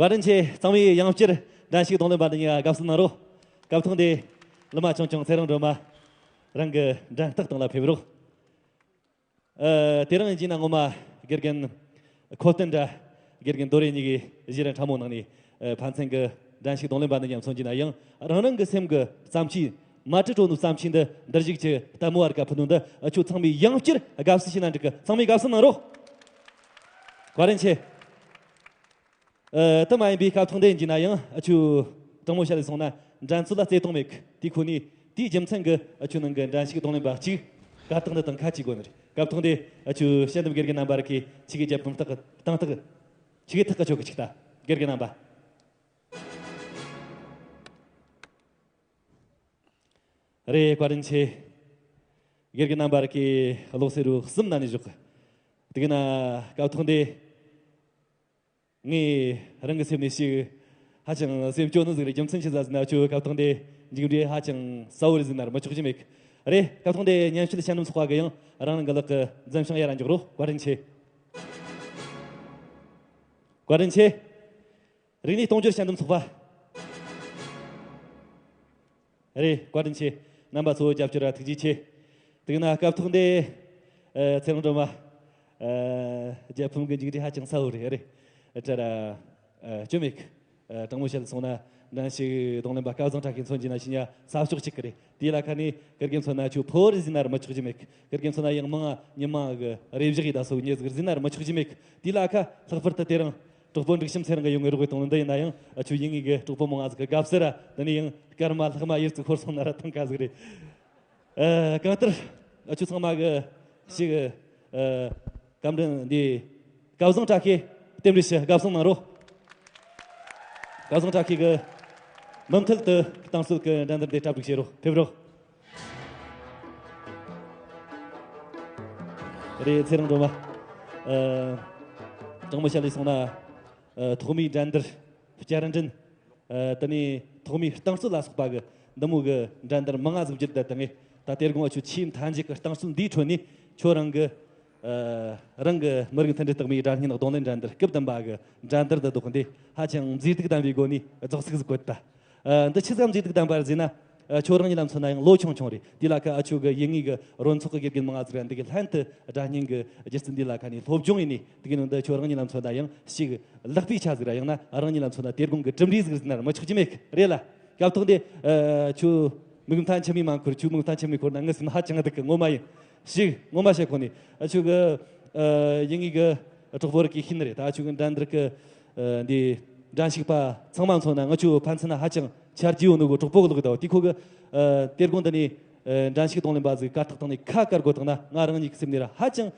བཀའ་དྲིན་ཆེ། ཚང་མས་ཡང་བསྐྱར་འགྲན་ཞུགས་རྡུང་ལེན་པ་འདི་ཉིད་དགའ་བསུ་གནང་རོགས། སྐབས་ཐོག་འདི་ལི་མ་ཆུང་ཆུང་ཚེ་རིང་སྒྲོལ་མ་རང་གི་འགྲན་སྟེགས་སྟེང་ལ་ཕེབས་རོགས། ཨ། དེ་རིང་ཡིན་ན་ངོ་མ་དགེ་རྒན་ཁོ་སྟོན་དྲ་དགེ་རྒན་རྡོ་རེ་གཉིས་ཀྱིས་གཞི་རིམ་ཕྲ་མོ་ནང་ནས་ཨ་ཕན་ཚུན་གྱི་འགྲན་ཞུགས་རྡུང་ལེན་པ་འདི་མཉམ་མཚོན་གྱི་ན་ཡང་། རང་རང་གི་སེམས་ཀྱི་བརྩམས་ཆོས། མ་བྲིས་འཕྲོ་ནུས་བརྩམས་ཆོས་འདི་འདིར་བཞུགས་ཀྱི་ལྟད་མོ་བ་རིགས་ཀ་ཕུལ་ནོ་འདི་ཨ་ཆོ་ཚང་མས་ཡང་བསྐྱར་དགའ་བསུ་ཞུས་ན་འགྲིག་གི། ཚང་མས་དགའ་བསུ་གནང་རོགས། བཀའ་དྲིན་ཆེ། ཨ། དེ་མ་ཡིན་པའི་སྐབས་ཐོག་འདི་ཡིན་ན་ཡང་ཨ་ཆོ་དྲང་མོ་བཤད་ལས་སོང་ན་འགྲན་རྩོད་ལ་བརྩེ་དུང་མེད་གི། དེ་ཁོ་ནས་དེའི་རྒྱུ་མཚན་གྱིས་ཨ་ཆོ་ནང་གི་འགྲན་ཞུགས་རྡུང་ལེན་པ་གཅིག་གར་སྟེགས་འདི་དང་ཁ་གཅིག་དགོས་ནི་རེད། སྐབས་ཐོག་འདི་ཨ་ཆོ་དཔྱད་འདེམས་དགེ་རྒན་རྣམ་པ་རིགས་ཀྱིས་ཆི་གི་རྒྱབ་དང་ཐག་གི་དང་ཐག་གི་ཆི་གི་ཐག་གི་ཆོག་གི་ཅིག་ལྟ། དགེ་རྒན་རྣམ་པ། རེད། བཀའ་དྲིན་ཆེ། དགེ་རྒན་རྣམ་པ་ར་གི་ལོག་སེ་རུ་གསུམ་ན་ནས་ཞོག་དེ་གི་ན་སྐབས་ཐོག་འདི་ངས་རང་གི་སེམས་ནས་ཞིག་ཧ་ཅང་སེམས་སྐྱོ་ནི་ཟིག་རེད། རྒྱུ་མཚན་ཆི་ཟིག་ཟེར་ན་ཁྱོད་སྐབས་ཐོག་འདི་མཇུག་འབྲས་ཧ་ཅང་གསལ་བོ་རེད་ཟེར་ན་ར་མི་ཆོག་གི་མེད། རེད། སྐབས་ཐོག་འདི་ཉམས་ཞིབ་ཆ་འདོམས་ཚོགས་པ་གི་ཡང་རང་རང་གི་ལག་གི་འཛིན་བྱང་ཡར་ར་འཇོག་རོགས། བཀའ་དྲིན་ཆེ། བཀའ་དྲིན་ཆེ། རིག་གནས་གཏོང་སྦྱོར་ཆ་འདོམས་ཚོགས་པ། རེད། བཀའ་དྲིན་ཆེ། རྣམ་པ་ཚོ་རྒྱབ་སྐྱོར་ར་ཐུགས་རྗེ་ཆེ། དེ་ན་སྐབས་ཐོག་འདི། ཨ། ཚེ་རིང་སྒྲོལ་མ། ཨ། རྒྱལ་ཕམ་གི་མཇུག་འབྲས་ཧ་ཅང་གསལ་བོ་རེད། རེད། ཨ། དྲ་ར། ཨ། སྐྱོན་མེད་གི། ཨ། དྲང་མོ་བཤད་སོང་ན་འགྲན་ཞུགས་རྡུང་ལེན་པ་སྐལ་བཟང་གྲགས་ཀྱི་མཚོན་གྱི་ན་ཤི་ཉ་ས་ཕྱོགས་གཅིག་གི་རེད། དེ་ལ་ཁ་ནས་ཀིར་གེ་མཚོན་ན་ཁྱོད་ཕོ་རེད་ཟེར་ན་ར་མི་ཆོག་གི་མེད་གི། ཀིར་གེ་མཚོན་ན་ཡང་མང་ང་ཉི་མ་གི་རེ་བཞག་ཡི་ད་སོ་ཉེ་ཟིག་ཟེར་ན་ར་མི་ཆོག་གི་མེད་གི། དེ་ལ་ཁ་ལྷག་པར་དུ་དེ་རིང་གྲོགས་པོ་འབྲུག་ཤམ་ཚེ་རིང་གི་ཡོང་ངེ་རོགས་གི་དང་འདི་ཡིན་ན་ཡང་ཨ་ཆོ་ཡིན་ངེས་གི་གྲོགས་པོ་མང་ང་ཟིག་གི་དགའ་བསུ་ར། དེ་ནས་ཡང་སྐར་མ་ལྷག་མ་ཡིར་ཚིག་ཤོར་སོང་ན་ར་ཐང་ཀ་ཟིག་རེད། ཨ། གང་ལྟར་ཨ་ཆོ་ཚང་མ་གི་ཞིག་ཨ། བཀའ་དྲིན་འདི་སྐལ་བཟང་གྲགས་ཀྱིས་རྟེན་འབྲེལ་ཞུ། དགའ་བསུ་གནང་རོགས། སྐལ་བཟང་གྲགས་ཀྱིས་གི་མུ་མཐུད་དུ་རྟིང་རྩོད་ཀྱི་འགྲན་བསྡུར་འདི་གྲ་སྒྲིག་བྱེད་རོགས། ཕེབས་རོགས། རེད། ཚེ་རིང་སྒྲོལ་མ། ཨ། དྲང་མོ་བཤད་ལས་སོང་ན། ཨ། ཐོག་མའི་འགྲན་བསྡུར། བསྐྱར་འགྲན། ཨ། དེ་ནས་ཐོག་མའི་རྟིང་རྩོད་ལ་སོགས་པ་གི་འདི་མོ་གི་འགྲན་བསྡུར་མང་ང་ཟིག་བརྒྱུད་བསྡད་དང་ངས་ད་དེ་དགོང་ཨ་ཆོ་ཆེས་མཐའ་མཇུག་གི་རྟིང་རྩོད་འདིའི་ཁྲོད་ནས་ཁྱོད་རང་གི། ཨ། རང་གི་མི་རིགས་མཐུན་སྒྲིལ་རྟགས་མའི་སྒྲ་སྙན་རྡུང་ལེན་འགྲན་བསྡུར་སྐབས་བདུན་པ་གི་འགྲན་བསྡུར་འདི་བདོག་འདི་ཧ་ཅང་མཛེས་སྡུག་ལྡན་པའི་སྒོ་ནས་རྫོགས་ཚིག་ཟིག་བཀོད་ད། ཨ། འདི་ཆི་ཟིག་མཛེས་སྡུག་ལྡན་པ་རེད་ཟེར་ན། ཨ། ཁྱོད་རང་ཉིད་ལ་མཚོན་ན་ཡང་ལོ་ཆུང་ཆུང་རེད། དེ་ལ་ཁ་ཨ་ཆོ་གི་ཡུལ་དངོས་གི་རོལ་ཚོགས་གི་དགེ་རྒན་མང་ང་ཟིག་ར་འདི་གི་ལྷན་དུ་སྒྲ་སྙན་གི་རྒྱུ་རྩལ་འདི་ལ་ཁ་ནས་སློབ་སྦྱོང་ཡིན་ནི། དེ་གི་ནང་དུ་ཁྱོད་རང་ཉིད་ལ་མཚོན་ན་ཡང་ཞིག་ལག་པའི་ཆ་ཟིག་ར། ཡང་ན་རང་ཉིད་ལ་མཚོན་ན་དེ་དགོང་གི་གྲུབ་འབྲས་ཟིག་ཟེར་ན་ར་མི་ཆོག་གི་མེད་གི། རེད་ལ། སྐབས་ཐོག་འདི། ཨ། ཁྱོད་མིག་མཐའ་མཆི་མས་མ་འཁོར། ཁྱོད་མིག་མཐའ་མཆི་མས་འཁོར་ན་ངའི་སེམས་ཧ་ཅང་སྡུག་གི། ངོ་མ་ཡིན། ཞིག་ངོ་མ་བཤད་ཁོ་ནས་ཨ་ཆོ་གི། ཨ། ཡུལ་དངོས་གི་གྲོགས་པོ་རིགས་ཀྱིས་ཤེས་ནི་རེད། ད་ཨ་ཆོ་གི་འགྲན་བསྡུར་གི། ཨ། འདི་འགྲན་ཞུགས་པ་ཚང་མ་མཚོན་ན་ང་ཆོ་ཕན་ཚུན་ན་ཧ་ཅང་ཆ་རྒྱུས་ཡོད་ནོ་གི་གྲོགས་པོ་གི་ལོག་གི་ད། དེ་ཁོ་གི། ཨ། དེ་དགོང་འདི་ནས། ཨ། འགྲན་ཞུགས་རྡུང་ལེན་པ་ཟིག་གར་སྟེགས་སྟེང་ནས་ཁ་དཀར་དགོས་བཏང་ན་ང་རང་ཉིད་ཀྱི་སེམས་ནས་ར་ཧ་ཅང་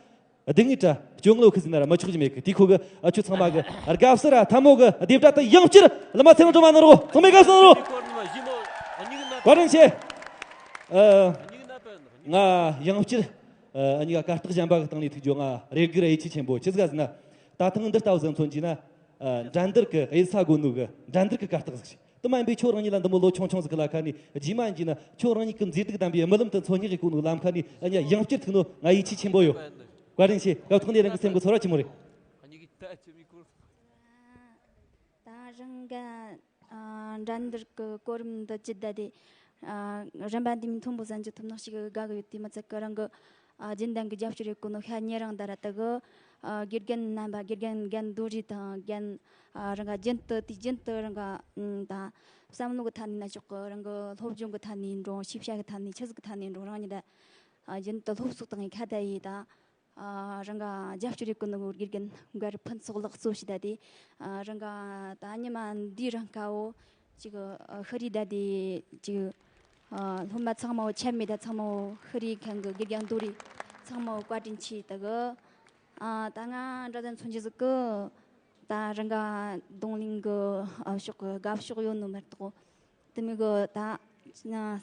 སྡུག་བསྔལ་དྲ་སྐྱོ་ངལ་ཁུ་ཟིག་ན་ར་མི་ཆོག་གི་མེད་གི། དེ་ཁོ་གི་ཨ་ཆོ་ཚང་མ་གི་དགའ་བསུ་ར་ཐལ་མོ་གི་རྡེབ་སྒྲ་དེ་ཡང་བསྐྱར་བླ་མ་ཚེ་རིང་སྒྲོལ་མ་གནང་རོགས། ཚང་མས་དགའ་བསུ་གནང་རོགས། བཀའ་དྲིན་ཆེ། ཨ། ང་ཡང་བསྐྱར། ཨ། འུ་གཉིས་ཀ་གར་སྟེགས་གཞན་པ་གི་སྟེང་ནས་ཐུག་རྒྱུ་ང་རེ་སྒུག་ར་ཡིད་ཆེས་ཆེན་པོ། ཆི་ཟིག་ག་ཟེར་ན། ད་ཐེངས་འདི་ལྟ་བུ་ཟིག་མཚོན་གྱི་ན། ཨ། འགྲན་བསྡུར་གི་གཡུལ་ས་དགོས་ནོ་གི་འགྲན་བསྡུར་གི་གར་སྟེགས་ཟིག་རེད། དེ་མ་ཡིན་པའི་ཁྱོད་རང་ཉིད་ལ་འདི་མོ་ལོ་ཆུང་ཆུང་ཟིག་གི་ལ་ཁ་ནས་རྗེས་མ་ཡིན་གྱི་ན་ཁྱོད་རང་ཉིད་ཀྱི་མཛེས་སྡུག་ལྡན་པའི་རྨི་ལམ་དུ་འཚོལ་སྙེག་གི་གོ་ནོ་ལམ་ཁ་ནས་འུ་གཉིས་ཡང་བསྐྱར་ཐུག་ནོ་ང་ཡིད་ཆེས་ཆེན་པོ་ཡོད། བཀའ་དྲིན་ཆེ། སྐབས་ཐོག་ནས་རང་གི་སེམས་གི་ཚོར་བ་ཆི་མོ་རེད། ད་རང་ག་ཨ། འགྲན་བསྡུར་གི་གོ་རིམ་འདི་ཇི་ལྟ་སྟེ། ཨ། རིམ་པ་འདི་མི་མཐོན་པོ་ཟིག་འཇུག་ཐུབ་ནོ་ཞིག་དགའ་གི་ཡོད། དེ་མི་ཚད་གི་རང་གི། ཨ། རྒྱུན་ལྡན་གི་རྒྱབ་སྐྱོར་ཡེད་གོ་ནོ་ཤ་ཉེ་རིང་ད་ར་དེ་གི། ཨ། དགེ་རྒན་རྣམ་པ། དགེ་རྒན་རྒན་རྡོ་རྗེ་དང་རྒན། ཨ། རང་ག་རྒྱུན་དུ་དུས་རྒྱུན་དུ་རང་ག་ད་བསམ་བློ་གི་ཐད་ནས་ན་ཆོག་གི། རང་གི་སློབ་སྦྱོང་གི་ཐད་ནས་འགྲོ། ཤེས་བྱ་གི་ཐད་ནས་ཆི་ཟིག་གི་ཐད་ནས་འགྲོ། རང་ཉིད་ད། ཨ། རྒྱུན་དུ་སློབ་གསོ་བཏང་ངེ་ཁ་བརྡ་ཡེད་ད། ཨ། རང་ག་རྒྱབ་སྐྱོར་ཡེད་གི་ནོ་གི་དགེ་རྒན་འགའ་རེ་ཕུན་ཚོགས་ལགས་གཙོ་བྱས་ད་དེ། ཨ། རང་ག་ད་ཉི་མ་འདི་རང་ག་བོ་ཅིག་ཨ། ཤི་རི་ད་དེ་ཅིག་ཨ། སློབ་མ་ཚང་མ་བོ་ཆད་མེད་ད་ཚང་མ་བོ་ཤི་རི་མཁན་གི་དགེ་རྒན་རྡོ་རྗེ་ཚང་མ་བོ་བཀའ་དྲིན་ཆེ་ད་གི། ཨ། ད་ང་འདྲ་ཟིག་མཚོན་རྒྱུ་ཟིག་གི། ད་རང་ག་རྡུང་ལེན་གི། ཨ། ཕྱོགས་གི་དགའ་ཕྱོགས་ཡོད་ནོ་མ་གཏོགས། དེ་མོ་གི་ད་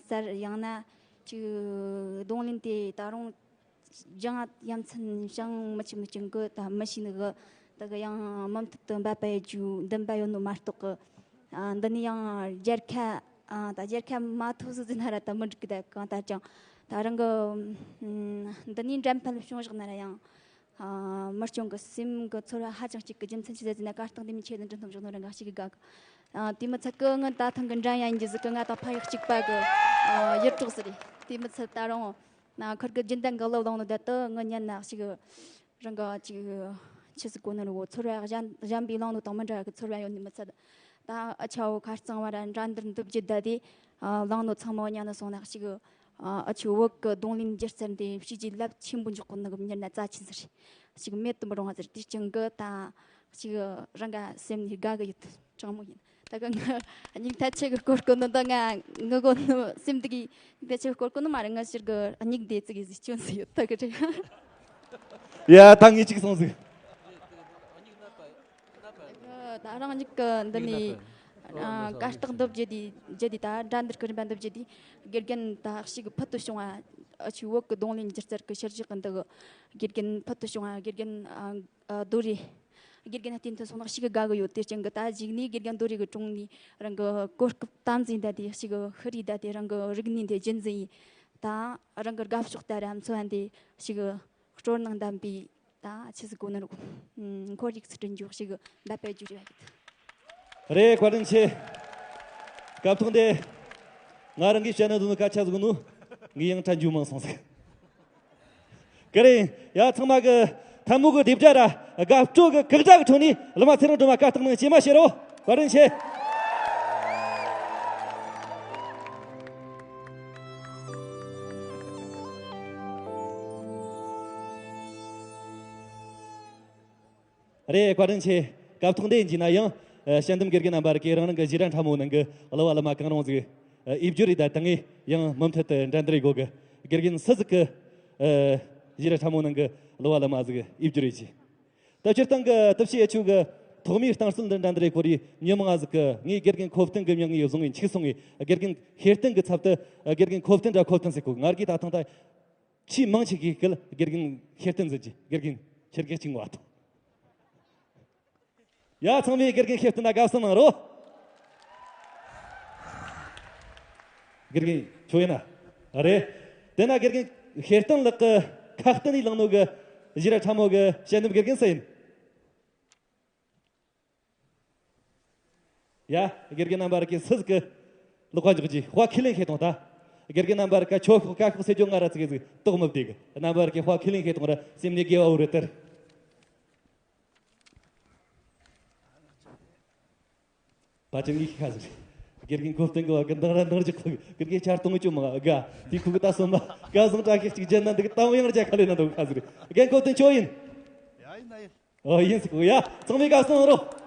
གསར་ཡང་ན་ཅིག་རྡུང་ལེན་དེ་ད་རུང་སྦྱང་ཡ་མཚན་སྦྱང་མི་ཆུག་མི་ཆུག་གི་ད་མི་ཤེས་ནི་གི། ད་གི་ཡང་མུ་མཐུད་དུ་འབད་པ་ཡེད་རྒྱུའི་འདུན་པ་ཡོད་ནོ་མ་གཏོགས་གི། ཨ། འདི་ནས་ཡང་རྒྱལ་ཁ། ཨ། ད་རྒྱལ་ཁ་མ་ཐོབ་ཟིག་ཟེར་ན་ར་ད་མི་འགྲིག་གི། ད་གང་ལྟར་ཀྱང་ད་རང་གི། ཨ། འདི་ནས་འགྲན་ཕན་བྱུང་བཞག་ན་ར་ཡང་། ཨ། མི་སྐྱོན་གི་སེམས་གི་ཚོར་བ་ཧ་ཅང་སྐྱིད་གི། རྒྱུ་མཚན་ཆི་ཟིག་ཟེར་ན་གར་སྟེགས་འདི་མོ་ཆེད་དུ་འགྲན་སློང་བྱུང་ནོ་རང་ག་ཞིག་གི་དགའ་གི། ཨ། དེ་མི་ཚད་གི་ངི་ད་ཐེངས་གི་འགྲན་ཡ་ཡིན་རྒྱུ་ཟིག་གི་ང་དང་ཕ་ཡག་གཅིག་པ་གི། ཨ། ཡུལ་གྲོགས་ཟིག་རེད། དེ་མི་ཚད་ད་རུང་ན་ཁུར་གི་རྒྱུན་ལྡན་གི་གླུ་བླངས་ནོ་ད་དུ་ངི་ཉན་ན་ཞིག་རང་ག་ཅིག་ཆི་ཟིག་གོ་ནི་རེད་གོ། ཚོར་བ་གཞན་གཞན་པའི་བླངས་ནོ་དང་མི་འདྲ་གི་ཚོར་བ་ཡོད་ནི་མི་ཚད། ད་ཨ་ཆོ་ཁ་རྩང་བ་ར་འགྲན་བསྡུར་འདི་བརྒྱུད་ད་དེ། ཨ། བླངས་ནོ་ཚང་མ་ཉན་ནི་སོང་ན་ཞིག་ཨ། ཨ་ཆོ་བོད་གི་རྡུང་ལེན་སྒྱུ་རྩལ་འདི་བྱས་རྗེས་རླབས་ཆེན་པོ་འཇོག་གོ་ནི་གི་མྱུར་ན་རྩ་ཆེན་ཟིག་རེད། ཞིག་མེད་དུ་མི་རུང་བ་ཟིག་རེད། དེ་རྐྱེན་གི་ད་ཞིག་རང་ག་སེམས་ནས་དགའ་གི་ཡོད། དྲང་མོ་ཡིན། ད་གི་ངི་སྙིང་ཐག་ཆད་གི་སྐོར་གོ་ནི་ད་ང་ངི་གོ་ནི་སེམས་འདི་གི་སྙིང་ཐག་ཆད་གི་སྐོར་གོ་ནི་མ་རེད། ངི་ཕྱིར་གི་སྙིང་དེ་ཙི་གི་ཟིག་སྐྱོན་ཟིག་ཡོད། ད་གི་རེད། ཡ། ད་ངས་གཅིག་སོང་ཟིག་ད་རང་ཉིད་ཀྱི་འདི་ནས། ཨ། གར་སྟེགས་འདི་བརྒྱུད་དེ་བརྒྱུད་དེ་ད་འགྲན་བསྡུར་གྱི་རིམ་པ་འདི་བརྒྱུད་དེ་དགེ་རྒན་ད་ཞིག་ཕུལ་དུ་བྱུང་བ་ ཨ་ཆུ་བོད་ཀྱི་རྡུང་ལེན་སྒྱུ་རྩལ་གྱི་ཞུ་གཞི་གི་འདི་གི་དགེ་རྒན་ཕུལ་དུ་བྱུང་བ། དགེ་རྒན་ཨ་ཨ་རྡོ་རེ། དགེ་རྒན་བསྟེན་ཐོན་སོང་ན་ཞེ་གི་དགའ་གི་ཡོད། དེ་རྐྱེན་གྱིས་ད་གཞུག་ནས་དགེ་རྒན་རྡོ་རེ་གི་དྲུང་ནས་རང་གི་གོ་སྐབས་དམ་འཛིན་བཏང་སྟེ་ཞེ་གི་ཤེས་རིག་བསྡད་དེ། རང་གི་རིག་གནས་འདི་རྒྱུན་འཛིན་ཡས། ད་རང་གི་དགའ་ཕྱོགས་ལྟར་ར་འཚོ་བ་འདི་ཞེ་གི་སྤྲོ་སྣང་ལྡན་པའི། ད་ཆི་ཟིག་གོ་ནི་རུ། ཨུམ། ཁོར་ཡུག་ཚུལ་ཁྲིམས་འཇོག་ཞིག་འབད་པའི་རྒྱུ་རེད་བ་ཡིན། རེད། བཀའ་དྲིན་ཆེ། སྐབས་ཐོག་འདི་ང་རང་གིས་བཤད་ན་འདུག་ནི་སྐད་ཆ་ཟིག་ནོ། ངས་ཡང་ཕྲན་འཇུ་མང་སོང་ཟིག། ག་རེ་ཡིན་ཡ། ཚང་མ་གི་ཐལ་མོ་གི་རྡེབ་སྒྲ་ར་དགའ་སྤྲོ་གི་གུག་སྒྲ་གི་ཁྲོད་ནས་ལི་མ་ཚེ་རིང་སྒྲོལ་མ་གར་སྟེགས་ནང་སྐྱེལ་མ་བྱེད་རོགས། བཀའ་དྲིན་ཆེ། རེད། བཀའ་དྲིན་ཆེ། སྐབས་ཐོག་འདི་ཡིན་གྱི་ན་ཡང་། ཨ། དཔྱད་འདེམས་དགེ་རྒན་རྣམ་པ་ར་གིས་རང་རང་གི་གཞས་ར་ཕྲ་མོ་ནང་གི་གླུ་བ་གླུ་མ་གང་རུང་ཟིག་ཨ། ཡིད་སྦྱོར་རེ་ད་བཏང་ངས་ཡང་མུ་མཐུད་དུ་འགྲན་བསྡུར་རེ་དགོ་གི། དགེ་རྒན་སུ་ཟིག་གི། ཨ། གཞས་ར་ཕྲ་མོ་ནང་གི་གླུ་བ་གླུ་མ་ཟིག་ཡིད་སྦྱོར་རེ་གྱིས། ད་སྤྱིར་བཏང་གི་སྟོབས་ཤེས་ཨ་ཆུ་གི་ཐོག་མའི་རྟིང་རྩོད་འདི་འགྲན་བསྡུར་རེ་སྐོར་ཡིན་མྱི་མང་ང་ཟིག་གི། ངས་དགེ་རྒན་ཁོ་བསྟན་གི་མྱིང་ངས་བཟུང་ངས་འཆུག་སོང་ངས། དགེ་རྒན་ཤེར་བསྟན་གི་ཚབ་ཏུ་དགེ་རྒན་ཁོ་བསྟན་ར་ཁོ་བསྟན་ཟེར་གོ། ང་ར་གིས་ད་ཐེངས་ད། ཆེས་མང་ཆེ་གི་སྐད་དགེ་རྒན་ཤེར་བསྟན་ཟེར་གྱི། དགེ་རྒན་ཁྱེད་ཀྱིས་གཅིག་ངོ་ཐོ། ཡ། ཚང་མས་དགེ་རྒན་ཤེར་བསྟན་ལ་དགའ་བསུ་གནང་རོགས། དགེ་རྒན་ཁྱོད་ཡིན་ན། རེད། དེ་ན་དགེ་རྒན་ཤེར་བསྟན་ལགས་ཀྱི་ཁ་གཏད་ནས་བླངས་ནོ་གི་གཞས་ར་ཕྲ་མོ་གི་དཔྱད་འདེམས་དགེ་རྒན་སུ་ཡིན། ཡ། དགེ་རྒན་རྣམ་པ་ར་གིས་སུ་ཟིག་གི་ལག་པ་འཇོག་རྒྱུ། དཔའ་ཁས་ལེན་ཤེས་དང་ད། དགེ་རྒན་རྣམ་པ་ར་གིས་ཁྱོ་ཤོག་ཀ་ཤོག་ཟེར་རྒྱུ་ང་ར་ཙི་གེ་ཟིག་དོགས་མི་བདེ་གི། རྣམ་པ་ར་གིས་དཔའ་ཁས་ལེན་ཤེས་དང་ར་སེམས་ནས་དགེ་བ་འོ་རེ་དར། པ་ཅིན་ངའི་ཁ་ཟིག་རེད། དགེ་རྒན་ཁོ་བསྟན་གི་བ་གི་འདང་ར་འདང་རྒྱག་གི། དགེ་རྒན་ཆར་གཏོང་གི་ཅུང་མང་ག། དེ་ཁུ་གི་ད་སོ་མ་ག་བཟང་དྲག་གི་གཅིག་བརྒྱབ་ན་འདུག་གི། ད་ཡང་རྒྱ་ཁ་ལེ་ན་འདུག་ཁ་ཟིག་རེད། རྒན་ཁོ་བསྟན་ཁྱོད་ཡིན། ཡ་ཡིན་ན་ཡིན། ཨོ་ཡིན་ཟིག་གོ། ཡ། ཚང་མས་དགའ་བསུ་གནང་རོགས།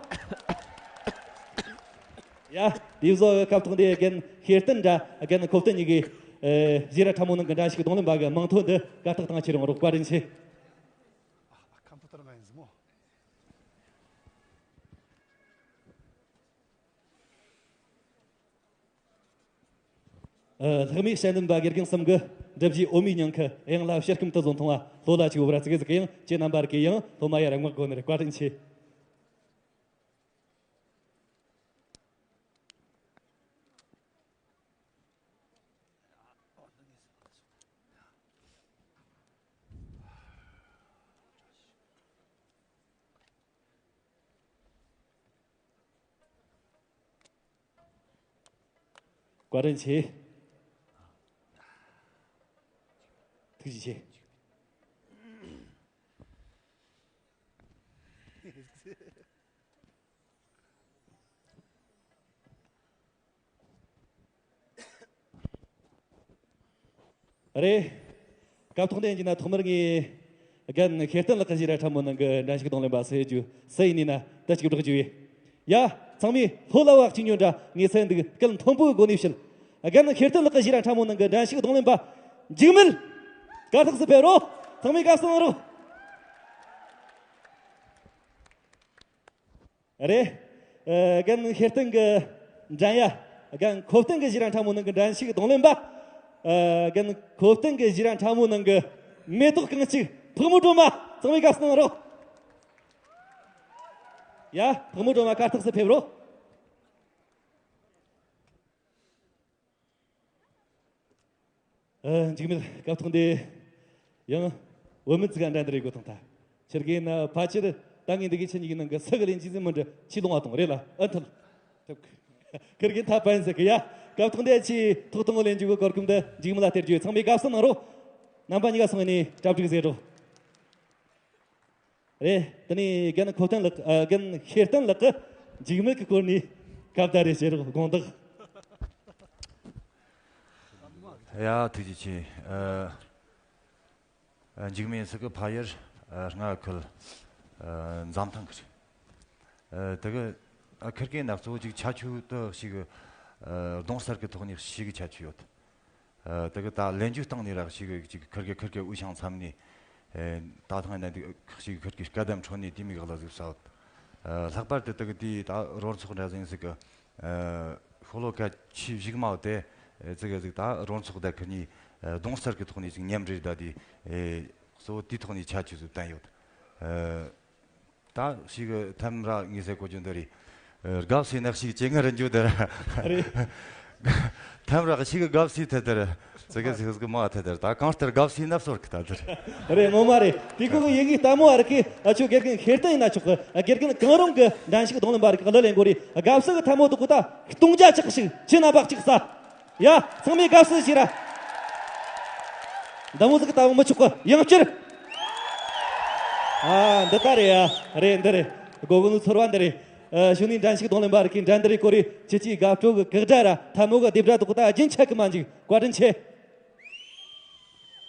ཡ། དེ་བཟོ་སྐབས་ཐོག་འདི་རྒན་ཤེར་བསྟན་ར་རྒན་ཁོ་བསྟན་གཉིས་ཀྱིས། ཨེ། གཞས་ར་ཕྲ་མོ་ནང་གི་འགྲན་ཞུགས་རྡུང་ལེན་པ་གི་མིང་ཐོ་འདི་གར་སྟེགས་སྟེང་ཁྱེར་ཡོང་རོགས། བཀའ་དྲིན་ཆེ། ཨ། ཁམ་པུ་ཏར་ང་ཡིན་ཟིག་མོ། ཨ། ལྷག་མའི་དཔྱད་འདེམས་པ་དགེ་རྒན་གསུམ་གྱིས་འགྲུབ་རྒྱུའི་འོ་མའི་ཉིང་ཁུ་ཡང་ལ་ཕྱིར་སྐོམ་དུ་བཟོ་མཐོང་བ་ལྷོད་ལ་ཅིག་འོ་བར་ཙི་གེ་ཟིག་གི། ཡང་ཁྱེད་རྣམ་པར་གི་ཡང་སློབ་མ་ཡར་མངགས་དགོས་ནི་རེད། བཀའ་དྲིན་ཆེ། བཀའ་དྲིན་ཆེ། ཐུགས་རྗེ་ཆེ། རེད། སྐབས་ཐོག་འདི་ཡིན་གྱི་ན་ཐོག་མར་ངས་རྒན་ཤེར་བསྟན་ལགས་ཀྱི་གཞས་ར་ཕྲ་མོ་ནང་གི་འགྲན་ཞུགས་རྡུང་ལེན་པ་སུ་ཡོད་རྒྱུ། སུ་ཡིན་ནི་ན་ད་ཅིག་བསྒྲགས་རྒྱུ་ཡིན། ཡ། ཚང་མས་ལྷོད་ལ་བ་གཅིག་ཉོན་དྲ། ངས་སུ་ཡིན་འདུག་སྐད་མཐོན་པོའི་སྒོ་ནས་བཤད། རྒན་ཤེར་བསྟན་ལགས་ཀྱི་གཞས་ར་ཕྲ་མོ་ནང་གི་འགྲན་ཞུགས་རྡུང་ལེན་པ་འཇིགས་མེད་གར་སྟེགས་སུ་ཕེབས་རོགས། ཚང་མས་དགའ་བསུ་གནང་རོགས། རེད། ཨ། རྒན་ཤེར་བསྟན་གི་འགྲན་ཡ། རྒན་ཁོ་བསྟན་གི་གཞས་ར་ཕྲ་མོ་ནང་གི་འགྲན་ཞུགས་རྡུང་ལེན་པ། ཨ། རྒན་ཁོ་བསྟན་གི་གཞས་ར་ཕྲ་མོ་ནང་གི་མེ་ཏོག་རྐང་གཅིག་ཕག་མོ་སྒྲོལ་མ། ཚང་མས་དགའ་བསུ་གནང་རོགས། ཡ། ཕག་མོ་སྒྲོལ་མ་གར་སྟེགས་སུ་ཕེབས་རོགས། ཨ། འཇིགས་མེད། སྐབས་ཐོག་འདི་ཡང་བུད་མེད་ཅིག་ག་འགྲན་བསྡུར་རེ་དགོས་དང་ཐ། ཁྱེད་ཀྱིས་ན་ཕལ་ཆེར་ད་ངས་འདི་གི་ཁྱེད་གཉིས་ཀྱི་ནང་གི་སུ་གི་ལེན་གྱི་ཟིག་མི་འདྲི། ཁྱི་ལོང་བ་དང་རེད་ལ། ཨ། ཐལ། ཁིར་གི་ཐ་པན་ཟེར་གི་ཡ། སྐབས་ཐོག་འདི་ཁྱི་ཐོག་དང་པོ་ལེན་རྒྱུ་གི་གོ་སྐབས་འདི་འཇིགས་མེད་ལ་སྟེར་རྒྱུ། ཚང་མས་དགའ་བསུ་གནང་རོགས། རྣམ་པ་གཉིས་ཀ་སོང་ནས་གྲ་སྒྲིག་ཟེར་རོགས། རེད། དེ་ནས་རྒན་ཁོ་བསྟན་ལགས། ཨ། རྒན་ཤེར་བསྟན་ལགས་ཀྱིས་འཇིགས་མེད་ཀྱི་སྐོར་ནས་སྐབས་ད་རེ་བཤད་རོགས། དགོངས་དག། ཡ། ཐུགས་རྗེ་ཆེ། ཨ། ཨ། འཇིགས་མེད་ཟིག་གི་ཕ་ཡུལ། ཨ། རྔ་ཁུལ། ཨ། འཛམ་ཐང་གི་རེད། ཨ། དེ་གི། ཨ། ཁིར་གེ་ན་གཙོ་བོ་ཅིག་ཁྱད་ཆོས་དེ་ཞེ་གི། ཨ། རྡུང་གསར་གི་ཐོག་ནས་ཞེ་གི་ཁྱད་ཆོས་ཡོད། ཨ། དེ་གི་ད་ལེན་རྒྱུའི་སྟེང་ནས་ར་ཞེ་གི་ཅིག་ཁིར་གེ་ཁིར་གེ་འུ་ཤང་མཚམས་ནས། ཨ། ད་ཐེངས་ན་འདི་ཞེ་གི་ཁིར་གེ་སྐད་གདངས་ཁྲོད་ནས་དེ་མོ་གི་གླུ་ཟིག་བསྲབས། ཨ། ལྷག་པར་དུ་དེ་གི་དེའི་ད་རོལ་ཚོགས་འདྲ་ཟིག་ཟིག་གི། ཨ། ཤོ་ལོ་ཀ་ཆེས་གཞུག་མ་བོ་དེ་ཙི་གེ་ཟིག་ད་རོལ་ཚོགས་དེ་ཁིར་གཉིས། ཨ། གདོང་གསར་གི་ཐོག་ནས་ཅིག་མཉམ་འབྲེལ་ད་དེ། ཨེ། གཙོ་བོ་དེའི་ཐོག་ནས་ཆ་ཆུ་ཟིག་བསྟན་ཡོད། ཨ། ད་ཞིག་ཐམ་ར་ངས་ཟེར་གོ་རྒྱུ་འདི་རེད། ཨ། དགའ་བསུ་ནག་ཞིག་ཅེ་ངར་འཇུ་དར། རེད། ཐམ་ར་ཞིག་དགའ་བསུ་ཐད་དར། ཙི་གེ་ཟིག་ཟིག་མ་ཐད་དར། ད་གང་ལྟར་དགའ་བསུ་ནབ་སོར་གི་ཐད་དར། རེད། ངོ་མ་རེད། དེ་ཁོ་གི་ཡི་གེ་ལྟད་མོ་བ་རིག་གི། ཨ་ཆུ་དགེ་རྒན་ཤེར་ཏན་ཡིན་ན་ཆོག་གི། དགེ་རྒན་གང་རུང་གི་འགྲན་ཞུགས་རྡུང་ལེན་པ་རིག་གི་གླུ་ལེན་གོ་རེད། དགའ་བསུ་གི་ཐལ་མོ་དུ་གོ་ད་སྟོང་རྒྱ་ཆགས་ཤིག་ཆེ་ན་བག་ཅིག་ས། ཡ། ཚང་མས་དགའ་བསུ་ཞུ་ར། འདི་མོ་ཟིག་ལྟ་བུ་མི་ཆོག་གི། ཡང་བསྐྱར། ཨ། འདི་ལྟ་རེད་ཡ། རེད། འདི་རེད། སྒོ་གོ་ནོ་ཚོར་བ་འདི་རེད། ཨ། གཞུག་ནས་འགྲན་ཞུགས་རྡུང་ལེན་པ་རིག་གི་འགྲན་བསྡུར་རེ་སྐོར་རེ། ཁྱེད་ཀྱིས་དགའ་སྤྲོ་གི་གག་སྒྲ་ར་ཐལ་མོ་གི་རྡེབ་སྒྲ་དུ་གོ་ད་རྒྱུན་ཆད་གི་མ་འཇུག་བཀའ་དྲིན་ཆེ།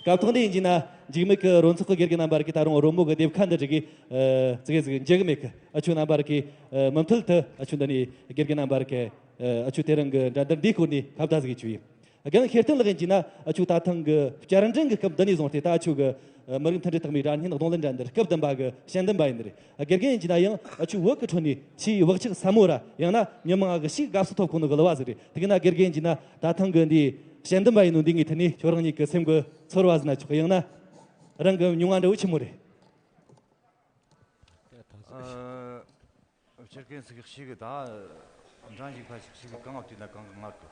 སྐབས་ཐོག་འདི་ཡིན་གྱི་ན། འཇིགས་མེད་ཀྱི་རོལ་ཚོགས་ཀྱི་དགེ་རྒན་རྣམ་པ་རིགས་ཀྱིས་ད་རུང་རོལ་མོ་གི་སྡེབ་ཁ་འདི་རིགས་ཀྱིས། ཨ། ཙི་གེ་ཟིག་འཇིགས་མེད་ཀྱི། ཨ་ཆུ་རྣམ་པ་རིགས་ཀྱིས། ཨ། མུ་མཐུད་དུ་ཨ་ཆུ་འདི་ནས་དགེ་རྒན་རྣམ་པ་རིགས་ཀྱིས། ཨ། ཨ་ཆུ་དེ་རིང་གི་འགྲན་བསྡུར་འདིའི་སྐོར་ནས་ཁ་བརྡ་ཟིག་བྱས་ཡོད། རྒན་ཤེར་ཏན་ལགས་ཡིན་གྱི་ན། ཨ་ཆུ་ད་ཐེངས་གི་བསྐྱར་འགྲན་གྱི་སྐབས་འདི་ནས་བཟུང་སྟེ་ད་ཨ་ཆུ་གི། ཨ། མི་རིགས་མཐུན་སྒྲིལ་རྟགས་མའི་སྒྲ་སྙན་རྡུང་ལེན་འགྲན་བསྡུར་སྐབས་བདུན་པ་གི་དཔྱད་འདེམས་པ་ཡིན་ནི་རེད། ཨ། དགེ་རྒན་ཡིན་གྱི་ན་ཡང་ཨ་ཆུ་བོད་ཀྱི་ཁྲོད་ནས་ཆེས་བག་ཆགས་ཟབ་མོ་ར། ཡང་ན་མི་མང་གི་ཞིག་དགའ་བསུ་ཐོབ་གོ་ནོ་གི་གླུ་བ་ཟིག་རེད། དེ་གི་ན་དགེ་རྒན་ཡིན་གྱི་ན། ད་ཐེངས་གི་འདིའི་དཔྱད་འདེམས་པ་ཡིན་ནོ་འདི་ངའི་ཐད་ནས་ཁྱོད་རང་ཉིད་ཀྱི་སེམས་གི་ཚོར་བ་ཟེར་ན་ཆོག་གི། ཡང་ན་རང་གི་མྱོང་བ་འདྲ་བོ་ཆི་མོ་རེད། ཨ། སྤྱིར་གན་ཟིག་ཞིག་གི་ད་འགྲན་ཞུགས་པ་ཞིག་ཞིག་གི་གང་ང་བལྟས་ན་གང་གི་ངར་གི།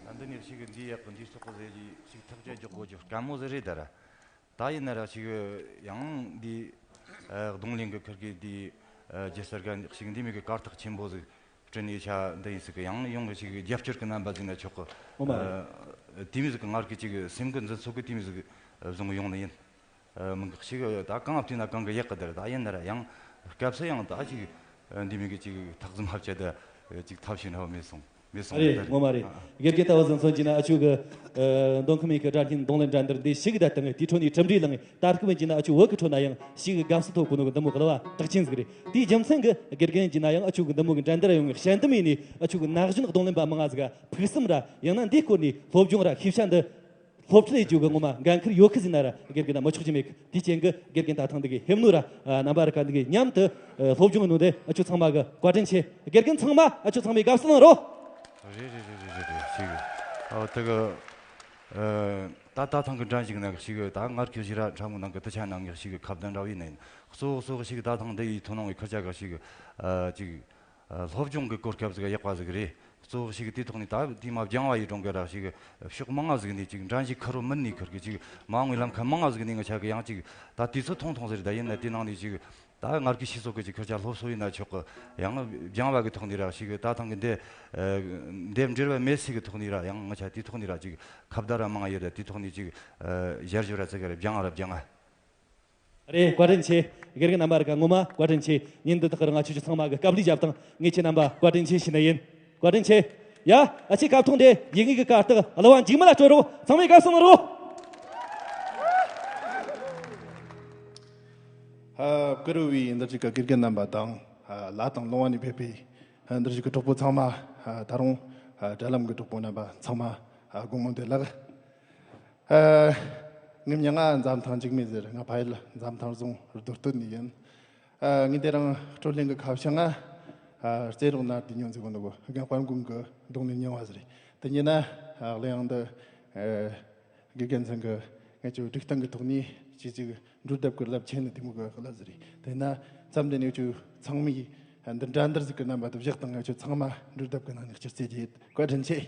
ད་འདི་ནས་ཞིག་གི་འདི་ཡག་གི། འདི་སོག་གི་ཟེར་གྱི་ཞིག་ཐག་བཅད་འཇོག་དགོས་རྒྱུ་དཀའ་མོ་ཟིག་རེད་ད་ར། ད་ཡིན་ན་ར་ཞིག་ཡང་འདི། ཨ། རྡུང་ལེན་གི་ཁུར་གི་འདི། ཨ། རྒྱལ་སར་གན་ཞིག་འདི་མོ་གི་གར་སྟེགས་ཆེན་པོ་ཟིག་བསྐྲུན་ནས་ཆ་འདི་ཡིན་ཟིག་གི། ཡང་ཡོང་གི་ཞིག་རྒྱབ་སྐྱོར་གི་རྣམ་པ་ཟིག་ན་ཆོག་གི། ཨོ་མ་རེད། ཨ། དེ་མོ་ཟིག་གི་ངར་གི་ཅིག་སེམས་གི་འཛིན་ཚུལ་གི་དེ་མོ་ཟིག་བཟུང་ཡོང་ནི་ཡིན། ཨ། མི་འགག་ཞིག་ད་གང་བལྟས་ན་གང་གི་ཡག་གི་དེར། ད་ཡིན་ན་ར་ཡང་སྐབས་སུ་ཡང་ད་ཅིག་འདི་མོ་གི་ཅིག་ཐག་ཟམ་ཧབ་ཆད་ད་ཅིག་ཐབས་ཤེས་འདྲ་བོ་མེད་སོང་། མེད་སོང་། རེད། ངོ་མ་རེད། ཨ། དགེ་རྒན་ལྟ་བུ་ཟིག་མཚོན་གྱི་ན། ཨ་ཆུ་གི། ཨ། མདོ་ཁམས་ཡུལ་གྱི་སྒྲ་སྙན་རྡུང་ལེན་འགྲན་བསྡུར་འདི་ཞིག་གི་ད་དེ་ངས་དེའི་ཁྲོད་ནས་གྲུབ་འབྲས་བླངས། ད་སྐབས་ཡིན་གྱི་ན་ཨ་ཆུ་བོད་ཀྱི་ཁྲོད་ན་ཡང་ཞིག་གི་དགའ་བསུ་ཐོབ་གོ་ནོ་གི་འདི་མོ་གི་གླུ་བ་གྲགས་ཆེན་ཟིག་རེད། དེའི་རྒྱུ་མཚན་གི་དགེ་རྒན་ཡིན་གྱི་ན་ཡང་ཨ་ཆུ་གི་འདི་མོ་གི་འགྲན་བསྡུར་ཡོང་བའི་དཔྱད་འདེམས་ཡིན་ནས། ཨ་ཆུ་གི་ན་གཞོན་རྡུང་ལེན་པ་མང་ང་ཟིག་ག་ཕུགས་བསམ་ར། ཡང་ན་འདིའི་སྐོར་ནས་སློབ་སྦྱོང་ར་ཤེས་བྱ་འདི་སློབ་ཁྲིད་ཡེད་རྒྱུ་གི་ངོ་མ་འགན་ཁུར་ཡོད་གི་ཟེར་ན་ར་དགེ་རྒན་ན་མི་ཆོག་རྒྱུ་མེད་གི། དེའི་རྐྱེན་གི་དགེ་རྒན་ད་ཐེངས་འདི་གི་ཕེབས་ནོ་ར། ཨ། རྣམ་པ་ར་ག་འདི་གི་མཉམ་དུ། ཨ། སློབ་སྦྱོང་གི་ནང་དེ་ཨ་ཆུ་ཚང་མ་གི་བཀའ་དྲིན་ཆེ། དགེ་རྒན་ཚང་མ་ཨ་ཆུ་ཚང་མས་དགའ་བསུ་གནང་རོགས། རེད་རེད་རེད་རེད་རེད་རེད། ཞིག་གི། ཨ། དེ་གི། ཨ། ད་ད་ཐེངས་གི་འགྲན་ཞུགས་ནང་གི་ཞིག་གི་ད་ངར་ཁྱོད་ཞིག་ར་ཕྲ་མོ་ནང་གི་དུ་ཆ་ནང་གི་ཞིག་གི་ཁ་བརྡ་འདྲ་བོ་ཡིན་ན་ཡིན། གཙོ་བོ་གཙོ་བོ་ཞིག་གི་ད་ཐེངས་འདི་ཡི་ཐོ་ནང་གི་ཁུར་ཆ་ག་ཞིག་གི། ཨ། ཅིག་ཨ། སློབ་སྦྱོང་གི་གོ་སྐབས་ཟིག་ཡག་པ་ཟིག་རེད། གཙོ་བོ་ཞིག་དེའི་ཐོག་ནས་ད་དེ་མ་སྦྱང་བ་ཡི་གྲོང་གི་ར་ཞིག་ཕྱོགས་མང་ང་ཟིག་ནས་ཅིག་འགྲན་ཞུགས་ཁུར་རོ་མིན་ནས་ཁུར་གི་ཅིག་མ་འོངས་པའི་ལམ་ཁ་མང་ང་ཟིག་ནས་ང་ཆ་གི་ཡང་ཅིག་ད་དུས་ཚོད་ཐུང་ཐུང་ཟིག་རེད། ད་ཡིན་ན་དེ་ནང་ནས་ཅིག་ད་ངར་གི་ཤེས་སོགས་གི་ཅིག་ཁུར་ཆ་སློབ་གསོ་ཡིན་ན་ཆོག་གི། ཡང་སྦྱང་བ་གི་ཐོག་ནས་ར་ཞིག་ད་ཐེངས་གི་འདི་འདེམས་འབྲེལ་བ་མེད་སའི་གི་ཐོག་ནས་ར་ཡང་ང་ཆ་དེའི་ཐོག་ནས་ར་ཅིག་ཁ་བརྡ་ར་མང་ཡོད་ར། དེའི་ཐོག་ནས་ཅིག་ཞར་ཞོར་ར་ཙི་ག་ར་སྦྱང་ར་སྦྱང་ང་། རེད། བཀའ་དྲིན་ཆེ། དགེ་རྒན་རྣམ་པ་ར་ག་ངོ་མ་བཀའ་དྲིན་ཆེ། ཉིན་འདི་དག་རིང་ང་ཆོ་ཆོ་ཚང་མ་གི་སྐབས་ལས་བརྒྱབ་དང་ངས་ཁྱེད་རྣམ་པ་བཀའ་དྲིན་ཆེ་ཞུ་ནི་ཡིན། བཀའ་དྲིན་ཆེ། ཡ། ཨ་ཆེ་སྐབས་ཐོག་འདི་ཡིན་ངེས་གི་གར་སྟེགས་གླུ་བ་འཇིགས་མེད་ལ་སྤྲོད་རོགས། ཚང་མས་དགའ་བསུ་གནང་རོགས། ཧ། བཀུར་འོས་འདིར་བཞུགས་གི་དགེ་རྒན་རྣམ་པ་དང་། ལ་དང་ལུང་བ་ནས་ཕེབས་པའི་འདིར་བཞུགས་གི་གྲོགས་པོ་ཚང་མ། ད་རུང་དྲ་ལམ་གི་གྲོགས་པོ་རྣམ་པ་ཚང་མ་དགོང་མོ་བདེ་ལེགས། ཨ། ངའི་མྱིང་ང་འཛམ་ཐང་འཇིགས་མེད་ཟེར། ང་ཕ་ཡུལ་འཛམ་ཐང་རྫོང་རྡོ་སྟོད་ནས་ཡིན། ཨ། ངས་དེ་རིང་སྤྲོ་ལེན་གི་ཁ་བྱང་ང་། ཨ། རྩེ་རོགས་ནར་དུ་ཉོན་ཟེར་གོ་ནོ་གོ་རྒན་དཔལ་མགོན་གི་རྡུང་ལེན་རྙིང་བ་ཟེར། དེ་ཉིན་ན། ཨ། གླུ་དབྱངས་འདི། ཨ། དགེ་རྒན་ཚང་གི་ངེད་ཚོའི་སྒྲིག་སྟངས་གི་ཐོག་ནས་ཅིག་ཅིག་འགྲོ་རྡབ་གི་རླབས་ཆེན་ནི་དེ་མོ་གི་གླུ་ཟེར། དེ་ན་མཚམས་འདི་ནས་ཚོ་ཚང་མས་འདི་འགྲན་བསྡུར་ཟིག་གི་རྣམ་པ་དུ་བཞག་དང་། ངེད་ཚོ་ཚང་མ་འགྲོ་རྡབ་གི་ནང་ནས་སྤྱི་རྩེ་རྒྱས། བཀའ་དྲིན་ཆེ།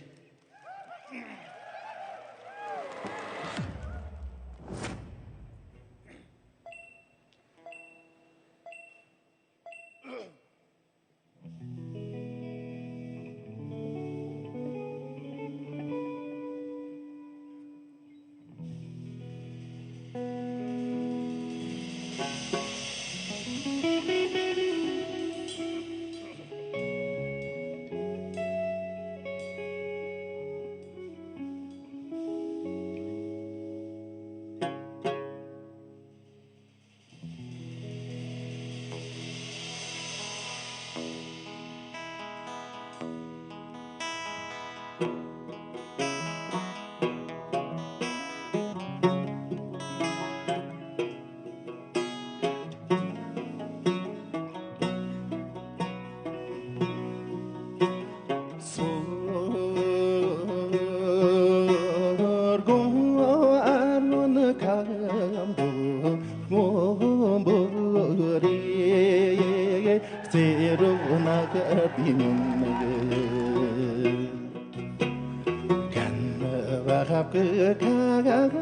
ཁ་ཁ་ཁ་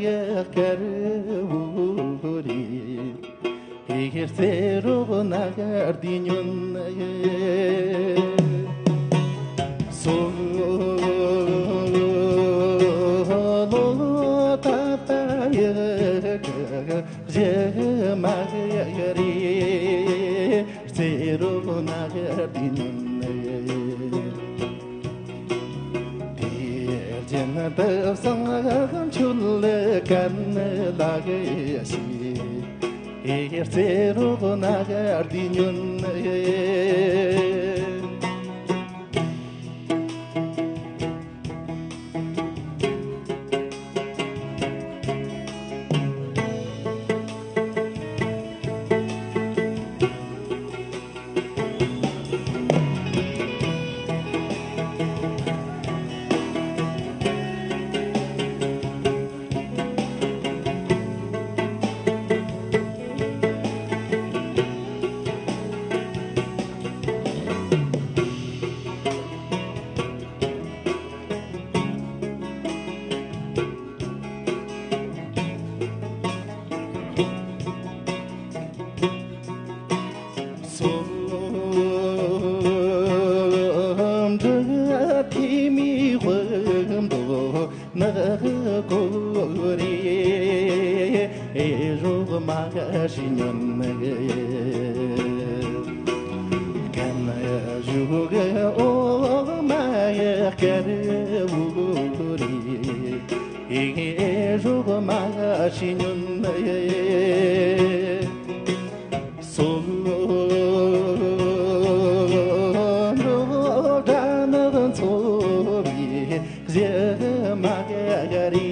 ཡག་དཀར་བོ་རེད། ཨེ་རྩེ་རོགས་ན་གར་དེ་ཉོན་ནི། སོ་ལོ་ད་ད་ཡག་གཞི་མ་ཡག་རེད། རྩེ་རོགས་ན་གར་དེ་ཉོན་ནི། དེ་རྒྱུན་དུ་བསང་མཆོད་ལ་གན་ལག་ཞིག་ཨེ་རྩེ་རོགས་ན་གར་དེ་ཉོན་ནི། སོམ་འབྲི་ཐེ་མི་དབུ་མདོ་ནག་གོ་རེ། ཨེ་རོགས་མ་ཤི་ཉོན་ནི། གན་བཞུགས་འོག་མ་ཡག་དཀར་བོ་རེད། ཨེ་རོགས་མ་ཤི་ཉོན་ནི། སོ་ལོ་འགྲོ་དགྲ་ནག་འཚོ་བའི་གཞི་མ་ག་རེ།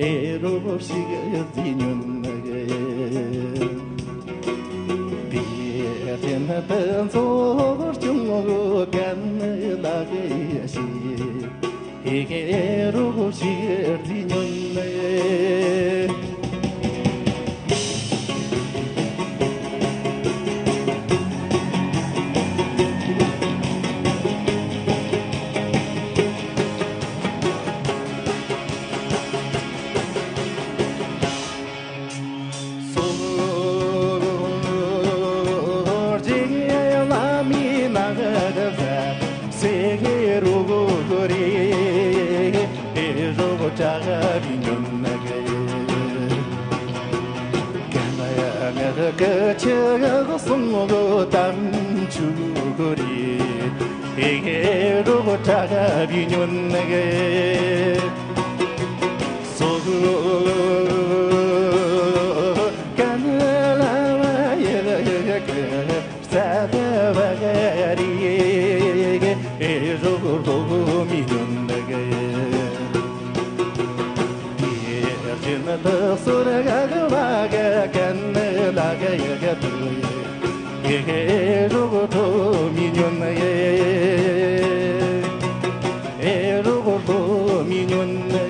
ཨེ་རོགས་ཤིག་རྫི་ཉོན་ནི། དེ་རྒྱུན་དུ་འཚོ་སྐྱོང་གན་ལག་ཞིག་ཨེ་རོགས་ཤིག་རྫི་ཉོན་ནི། སོ་རྗེ་བླ་མའི་ནགས་ཟ་སེ་རོགས་རེ། ཨེ་རོགས་བྲག་རི་ཉོན་ནི། གན་ཡང་ངག་གི་ཆུ་གསུང་གི་དམ་ཆུ་རེ། ཨེ་རོགས་བྲག་རི་ཉོན་ནི། སོ་གན་ལ་བ་ཡག་གི་རྩ་བ་ག་རེ། ཨེ་རོགས་ལོ་མི་ཉོན་ནི། དེ་རྒྱུན་དུ་སོར་ག་གི་བ་ག་གན་ལག་ཡག་གི་དུ་ཡེ། ཨེ་རོགས་ལོ་མི་ཉོན་ནི། ཨེ་རོགས་ལོ་མི་ཉོན་ནི།